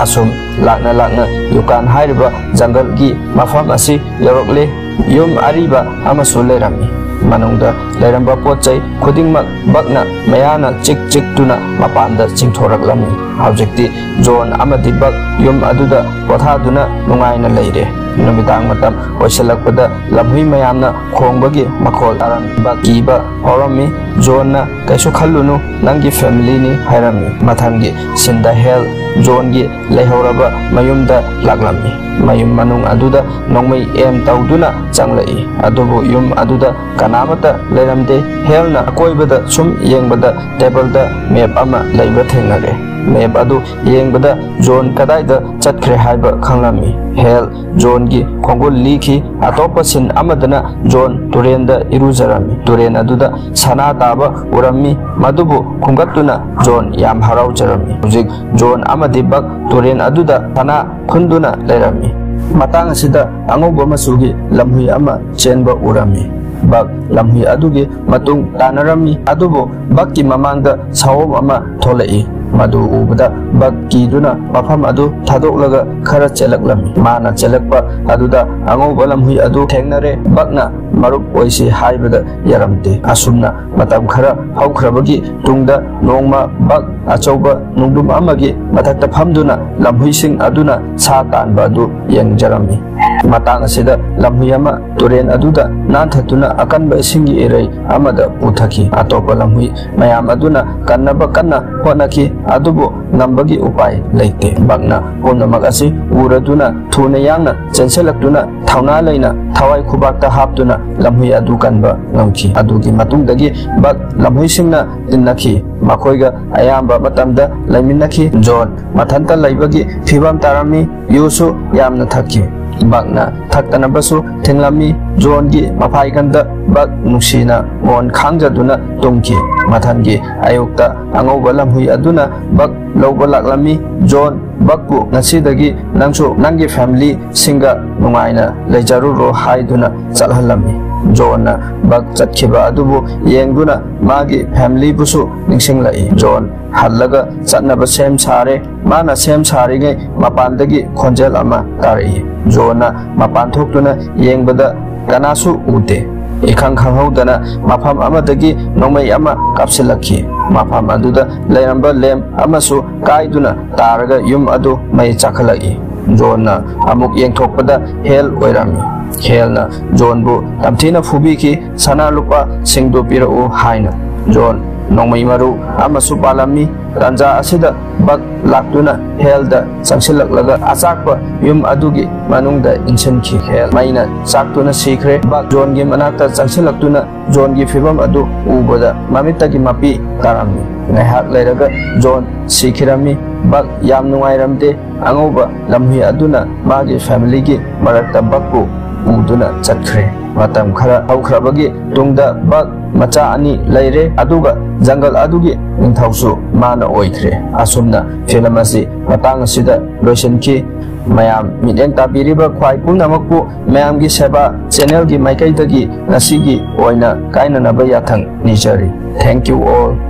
ꯑꯁꯨꯝ ꯂꯥꯛꯅ ꯂꯥꯛꯅ ꯌꯨꯀꯥꯟ ꯍꯥꯏꯔꯤꯕ ꯖꯪꯒꯜꯒꯤ ꯃꯐꯝ ꯑꯁꯤ ꯌꯧꯔꯛꯂꯦ꯫ ꯌꯨꯝ ꯑꯔꯤꯕ ꯑꯃꯁꯨ ꯂꯩꯔꯝꯃꯤ꯫ ꯃꯅꯨꯡꯗ ꯂꯩꯔꯝꯕ ꯄꯣꯠ ꯆꯩ ꯈꯨꯗꯤꯡꯃꯛ ꯕꯛꯅ ꯃꯌꯥꯅ ꯆꯤꯛ ꯆꯤꯛꯇꯨꯅ ꯃꯄꯥꯟꯗ ꯆꯤꯡꯊꯣꯔꯛꯂꯝꯃꯤ꯫ ꯍꯧꯖꯤꯛꯇꯤ ꯖꯣꯟ ꯑꯃꯗꯤ ꯕꯛ ꯌꯨꯝ ꯑꯗꯨꯗ ꯄꯣꯊꯥꯗꯨꯅ ꯅꯨꯡꯉꯥꯏꯅ ꯂꯩꯔꯦ꯫ ꯅꯨꯃꯤꯗꯥꯡ ꯃꯇꯝ ꯑꯣꯏꯁꯤꯜꯂꯛꯄꯗ ꯂꯝꯍꯨꯏ ꯃꯌꯥꯝꯅ ꯈꯣꯡꯕꯒꯤ ꯃꯈꯣꯜ ꯇꯥꯔꯝꯃꯤ꯫ ꯕꯛ ꯀꯤꯕ ꯐꯥꯎꯔꯝꯃꯤ꯫ ꯖꯣꯟꯅ, "ꯀꯩꯁꯨ ꯈꯜꯂꯨꯅꯨ, ꯅꯪꯒꯤ ꯐꯦꯃꯤꯂꯤꯅꯤ" ꯍꯥꯏꯔꯝꯃꯤ꯫ ꯃꯊꯪꯒꯤ ꯁꯤꯟꯗ ꯍꯦꯜ ꯖꯣꯟꯒꯤ ꯂꯩꯍꯧꯔꯕ ꯃꯌꯨꯝꯗ ꯂꯥꯛꯂꯝꯃꯤ꯫ ꯃꯌꯨꯝ ꯃꯅꯨꯡ ꯑꯗꯨꯗ ꯅꯣꯡꯃꯩ ꯑꯦꯝ ꯇꯧꯗꯨꯅ ꯆꯪꯂꯛꯏ, ꯑꯗꯨꯕꯨ ꯌꯨꯝ ꯑꯗꯨꯗ ꯀꯅꯥꯃꯠꯇ ꯂꯩꯔꯝꯗꯦ꯫ ꯍꯦꯜꯅ ꯑꯀꯣꯏꯕꯗ ꯁꯨꯝ ꯌꯦꯡꯕꯗ ꯇꯦꯕꯜꯗ ꯃꯦꯞ ꯑꯃ ꯂꯩꯕ ꯊꯦꯡꯅꯔꯦ꯫ ꯃꯦꯞ ꯑꯗꯨ ꯌꯦꯡꯕꯗ ꯖꯣꯟ ꯀꯗꯥꯏꯗ ꯆꯠꯈ꯭ꯔꯦ ꯍꯥꯏꯕ ꯈꯪꯂꯝꯃꯤ꯫ ꯍꯦꯜ ꯖꯣꯟꯒꯤ ꯈꯣꯡꯒꯨꯜ ꯂꯤꯈꯤ꯫ ꯑꯇꯣꯞꯄ ꯁꯤꯟ ꯑꯃꯗꯅ ꯖꯣꯟ ꯇꯨꯔꯦꯟꯗ ꯏꯔꯨꯖꯔꯝꯃꯤ꯫ ꯇꯨꯔꯦꯟ ꯑꯗꯨꯗ ꯁꯅꯥ ꯇꯥꯕ ꯎꯔꯝꯃꯤ꯫ ꯃꯗꯨꯕꯨ ꯈꯨꯝꯒꯠꯇꯨꯅ ꯖꯣꯟ ꯌꯥꯝ ꯍꯔꯥꯎꯖꯔꯝꯃꯤ꯫ ꯍꯧꯖꯤꯛ ꯖꯣꯟ ꯑꯃꯗꯤ ꯕꯛ ꯇꯨꯔꯦꯟ ꯑꯗꯨꯗ ꯁꯅꯥ ꯈꯨꯟꯗꯨꯅ ꯂꯩꯔꯝꯃꯤ꯫ ꯃꯇꯥꯡ ꯑꯁꯤꯗ ꯑꯉꯧꯕ ꯃꯆꯨꯒꯤ ꯂꯝꯍꯨꯏ ꯑꯃ ꯆꯦꯟꯕ ꯎꯔꯝꯃꯤ꯫ ꯕꯛ ꯂꯝꯍꯨꯏ ꯑꯗꯨꯒꯤ ꯃꯇꯨꯡ ꯇꯥꯟꯅꯔꯝꯃꯤ, ꯑꯗꯨꯕꯨ ꯕꯛꯀꯤ ꯃꯃꯥꯡꯗ ꯁꯥꯑꯣꯝ ꯑꯃ ꯊꯣꯛꯂꯛꯏ꯫ ꯃꯗꯨ ꯎꯕꯗ ꯕꯛ ꯀꯤꯗꯨꯅ ꯃꯐꯝ ꯑꯗꯨ ꯊꯥꯗꯣꯛꯂꯒ ꯈꯔ ꯆꯦꯜꯂꯛꯂꯝꯃꯤ꯫ ꯃꯥꯅ ꯆꯦꯜꯂꯛꯄ ꯑꯗꯨꯗ ꯑꯉꯧꯕ ꯂꯝꯍꯨꯏ ꯑꯗꯨ ꯊꯦꯡꯅꯔꯦ꯫ ꯕꯛꯅ ꯃꯔꯨꯞ ꯑꯣꯏꯁꯤ ꯍꯥꯏꯕꯗ ꯌꯥꯔꯝꯗꯦ꯫ ꯑꯁꯨꯝꯅ ꯃꯇꯝ ꯈꯔ ꯍꯧꯈ꯭ꯔꯕꯒꯤ ꯇꯨꯡꯗ ꯅꯣꯡꯃ ꯕꯛ ꯑꯆꯧꯕ ꯅꯨꯡꯗꯨꯝ ꯑꯃꯒꯤ ꯃꯊꯛꯇ ꯐꯝꯗꯨꯅ ꯂꯝꯍꯨꯏꯁꯤꯡ ꯑꯗꯨꯅ ꯁꯥ ꯇꯥꯟꯕ ꯑꯗꯨ ꯌꯦꯡꯖꯔꯝꯃꯤ꯫ ꯃꯇꯥꯡ ꯑꯁꯤꯗ ꯂꯝꯍꯨꯏ ꯑꯃ ꯇꯨꯔꯦꯟ ꯑꯗꯨꯗ ꯅꯥꯟꯊꯗꯨꯅ ꯑꯀꯟꯕ ꯏꯁꯤꯡꯒꯤ ꯏꯔꯩ ꯑꯃꯗ ꯄꯨꯊꯈꯤ꯫ ꯑꯇꯣꯞꯄ ꯂꯝꯍꯨꯏ ꯃꯌꯥꯝ ꯑꯗꯨꯅ ꯀꯟꯅꯕ ꯀꯟꯅ ꯍꯣꯠꯅꯈꯤ, ꯑꯗꯨꯕꯨ ꯉꯝꯕꯒꯤ ꯎꯄꯥꯏ ꯂꯩꯇꯦ꯫ ꯕꯛꯅ ꯄꯨꯝꯅꯃꯛ ꯑꯁꯤ ꯎꯔꯗꯨꯅ ꯊꯨꯅ ꯌꯥꯡꯅ ꯆꯦꯟꯁꯤꯜꯂꯛꯇꯨꯅ ꯊꯧꯅꯥ ꯂꯩꯅ ꯊꯋꯥꯏ ꯈꯨꯕꯥꯛꯇ ꯍꯥꯞꯇꯨꯅ ꯂꯝꯍꯨꯏ ꯑꯗꯨ ꯀꯟꯕ ꯉꯝꯈꯤ꯫ ꯑꯗꯨꯒꯤ ꯃꯇꯨꯡꯗꯒꯤ ꯕꯛ ꯂꯝꯍꯨꯏꯁꯤꯡꯅ ꯏꯟꯅꯈꯤ꯫ ꯃꯈꯣꯏꯒ ꯑꯌꯥꯝꯕ ꯃꯇꯝꯗ ꯂꯩꯃꯤꯟꯅꯈꯤ꯫ ꯖꯣꯟ ꯃꯊꯟꯇ ꯂꯩꯕꯒꯤ ꯐꯤꯕꯝ ꯇꯥꯔꯝꯃꯤ꯫ ꯌꯨꯁꯨ ꯌꯥꯝꯅ ꯊꯛꯈꯤ꯫ ꯕꯛꯅ ꯊꯛꯇꯅꯕꯁꯨ ꯊꯤꯡꯂꯝꯃꯤ꯫ ꯖꯣꯟꯒꯤ ꯃꯐꯥꯏꯒꯟꯗ ꯕꯛ ꯅꯨꯡꯁꯤꯅ ꯃꯣꯟ ꯈꯥꯡꯖꯗꯨꯅ ꯇꯨꯝꯈꯤ꯫ ꯃꯊꯪꯒꯤ ꯑꯌꯨꯛꯇ ꯑꯉꯧꯕ ꯂꯝꯍꯨꯏ ꯑꯗꯨꯅ ꯕꯛ ꯂꯧꯕ ꯂꯥꯛꯂꯝꯃꯤ꯫ ꯖꯣꯟ, ꯕꯛꯄꯨ ꯉꯁꯤꯗꯒꯤ ꯅꯪꯁꯨ ꯅꯪꯒꯤ ꯐꯦꯃꯤꯂꯤꯁꯤꯡꯒ ꯅꯨꯡꯉꯥꯏꯅ ꯂꯩꯖꯔꯨꯔꯣ ꯍꯥꯏꯗꯨꯅ ꯆꯠꯍꯜꯂꯝꯃꯤ꯫ ꯖꯣꯟꯅ ꯕꯛ ꯆꯠꯈꯤꯕ ꯑꯗꯨꯕꯨ ꯌꯦꯡꯗꯨꯅ ꯃꯥꯒꯤ ꯐꯦꯃꯤꯂꯤꯕꯨꯁꯨ ꯅꯤꯡꯁꯤꯡꯂꯛꯏ꯫ ꯖꯣꯟ ꯍꯜꯂꯒ ꯆꯠꯅꯕ ꯁꯦꯝ ꯁꯥꯔꯦ꯫ ꯃꯥꯅ ꯁꯦꯝ ꯁꯥꯔꯤꯉꯩ ꯃꯄꯥꯟꯗꯒꯤ ꯈꯣꯟꯖꯦꯜ ꯑꯃ ꯇꯥꯔꯛꯏ꯫ ꯖꯣꯟꯅ ꯃꯄꯥꯟ ꯊꯣꯛꯇꯨꯅ ꯌꯦꯡꯕꯗ ꯀꯅꯥꯁꯨ ꯎꯗꯦ꯫ ꯏꯈꯪ ꯈꯪꯍꯧꯗꯅ ꯃꯐꯝ ꯑꯃꯗꯒꯤ ꯅꯣꯡꯃꯩ ꯑꯃ ꯀꯥꯞꯁꯤꯜꯂꯛꯈꯤ꯫ ꯃꯐꯝ ꯑꯗꯨꯗ ꯂꯩꯔꯝꯕ ꯂꯦꯝ ꯑꯃꯁꯨ ꯀꯥꯏꯗꯨꯅ ꯇꯥꯔꯒ ꯌꯨꯝ ꯑꯗꯨ ꯃꯩ ꯆꯥꯛꯈꯠꯂꯛꯏ꯫ ꯖꯣꯟꯅ ꯑꯃꯨꯛ ꯌꯦꯡꯊꯣꯛꯄꯗ ꯍꯦꯜ ꯑꯣꯏꯔꯝꯃꯤ꯫ ꯍꯦꯜꯅ ꯖꯣꯟꯕꯨ ꯇꯝꯊꯤꯅ ꯐꯨꯕꯤꯈꯤ, "ꯁꯅꯥ ꯂꯨꯄꯥꯁꯤꯡꯗꯨ ꯄꯤꯔꯛꯎ" ꯍꯥꯏꯅ꯫ ꯖꯣꯟ ꯅꯣꯡꯃꯩ ꯃꯔꯨ ꯑꯃꯁꯨ ꯄꯥꯜꯂꯝꯃꯤ꯫ ꯇꯥꯟꯖꯥ ꯑꯁꯤꯗ ꯕꯛ ꯂꯥꯛꯇꯨꯅ ꯍꯦꯜꯗ ꯆꯪꯁꯤꯜꯂꯛꯂꯒ ꯑꯆꯥꯛꯄ ꯌꯨꯝ ꯑꯗꯨꯒꯤ ꯃꯅꯨꯡꯗ ꯏꯟꯁꯤꯟꯈꯤ꯫ ꯍꯦꯜ ꯃꯩꯅ ꯆꯥꯛꯇꯨꯅ ꯁꯤꯈ꯭ꯔꯦ꯫ ꯕꯛ ꯖꯣꯟꯒꯤ ꯃꯅꯥꯛꯇ ꯆꯪꯁꯤꯜꯂꯛꯇꯨꯅ ꯖꯣꯟꯒꯤ ꯐꯤꯕꯝ ꯑꯗꯨ ꯎꯕꯗ ꯃꯃꯤꯠꯇꯒꯤ ꯃꯄꯤ ꯇꯥꯔꯝꯃꯤ꯫ ꯉꯥꯏꯍꯥꯛ ꯂꯩꯔꯒ ꯖꯣꯟ ꯁꯤꯈꯤꯔꯝꯃꯤ꯫ ꯕꯛ ꯌꯥꯝ ꯅꯨꯡꯉꯥꯏꯔꯝꯗꯦ꯫ ꯑꯉꯧꯕ ꯂꯝꯍꯨꯏ ꯑꯗꯨꯅ ꯃꯥꯒꯤ ꯐꯦꯃꯤꯂꯤꯒꯤ ꯃꯔꯛꯇ ꯕꯛꯄꯨ ꯎꯗꯨꯅ ꯆꯠꯈ꯭ꯔꯦ꯫ ꯃꯇꯝ ꯈꯔ ꯍꯧꯈ꯭ꯔꯕꯒꯤ ꯇꯨꯡꯗ ꯕꯛ ꯃꯆꯥ ꯑꯅꯤ ꯂꯩꯔꯦ, ꯑꯗꯨꯒ ꯖꯪꯒꯜ ꯑꯗꯨꯒꯤ ꯅꯤꯡꯊꯧꯁꯨ ꯃꯥꯅ ꯑꯣꯏꯈ꯭ꯔꯦ꯫ ꯑꯁꯨꯝꯅ ꯐꯤꯂꯝ ꯑꯁꯤ ꯃꯇꯥꯡ ꯑꯁꯤꯗ ꯂꯣꯏꯁꯤꯟꯈꯤ꯫ ꯃꯌꯥꯝ ꯃꯤꯠꯌꯦꯡ ꯇꯥꯕꯤꯔꯤꯕ ꯈ꯭ꯋꯥꯏ ꯄꯨꯝꯅꯃꯛꯄꯨ ꯃꯌꯥꯝꯒꯤ ꯁꯦꯕꯥ ꯆꯦꯅꯦꯜꯒꯤ ꯃꯥꯏꯀꯩꯗꯒꯤ ꯉꯁꯤꯒꯤ ꯑꯣꯏꯅ ꯀꯥꯏꯅꯅꯕ ꯌꯥꯊꯪ ꯅꯤꯖꯔꯤ꯫ Thank you all.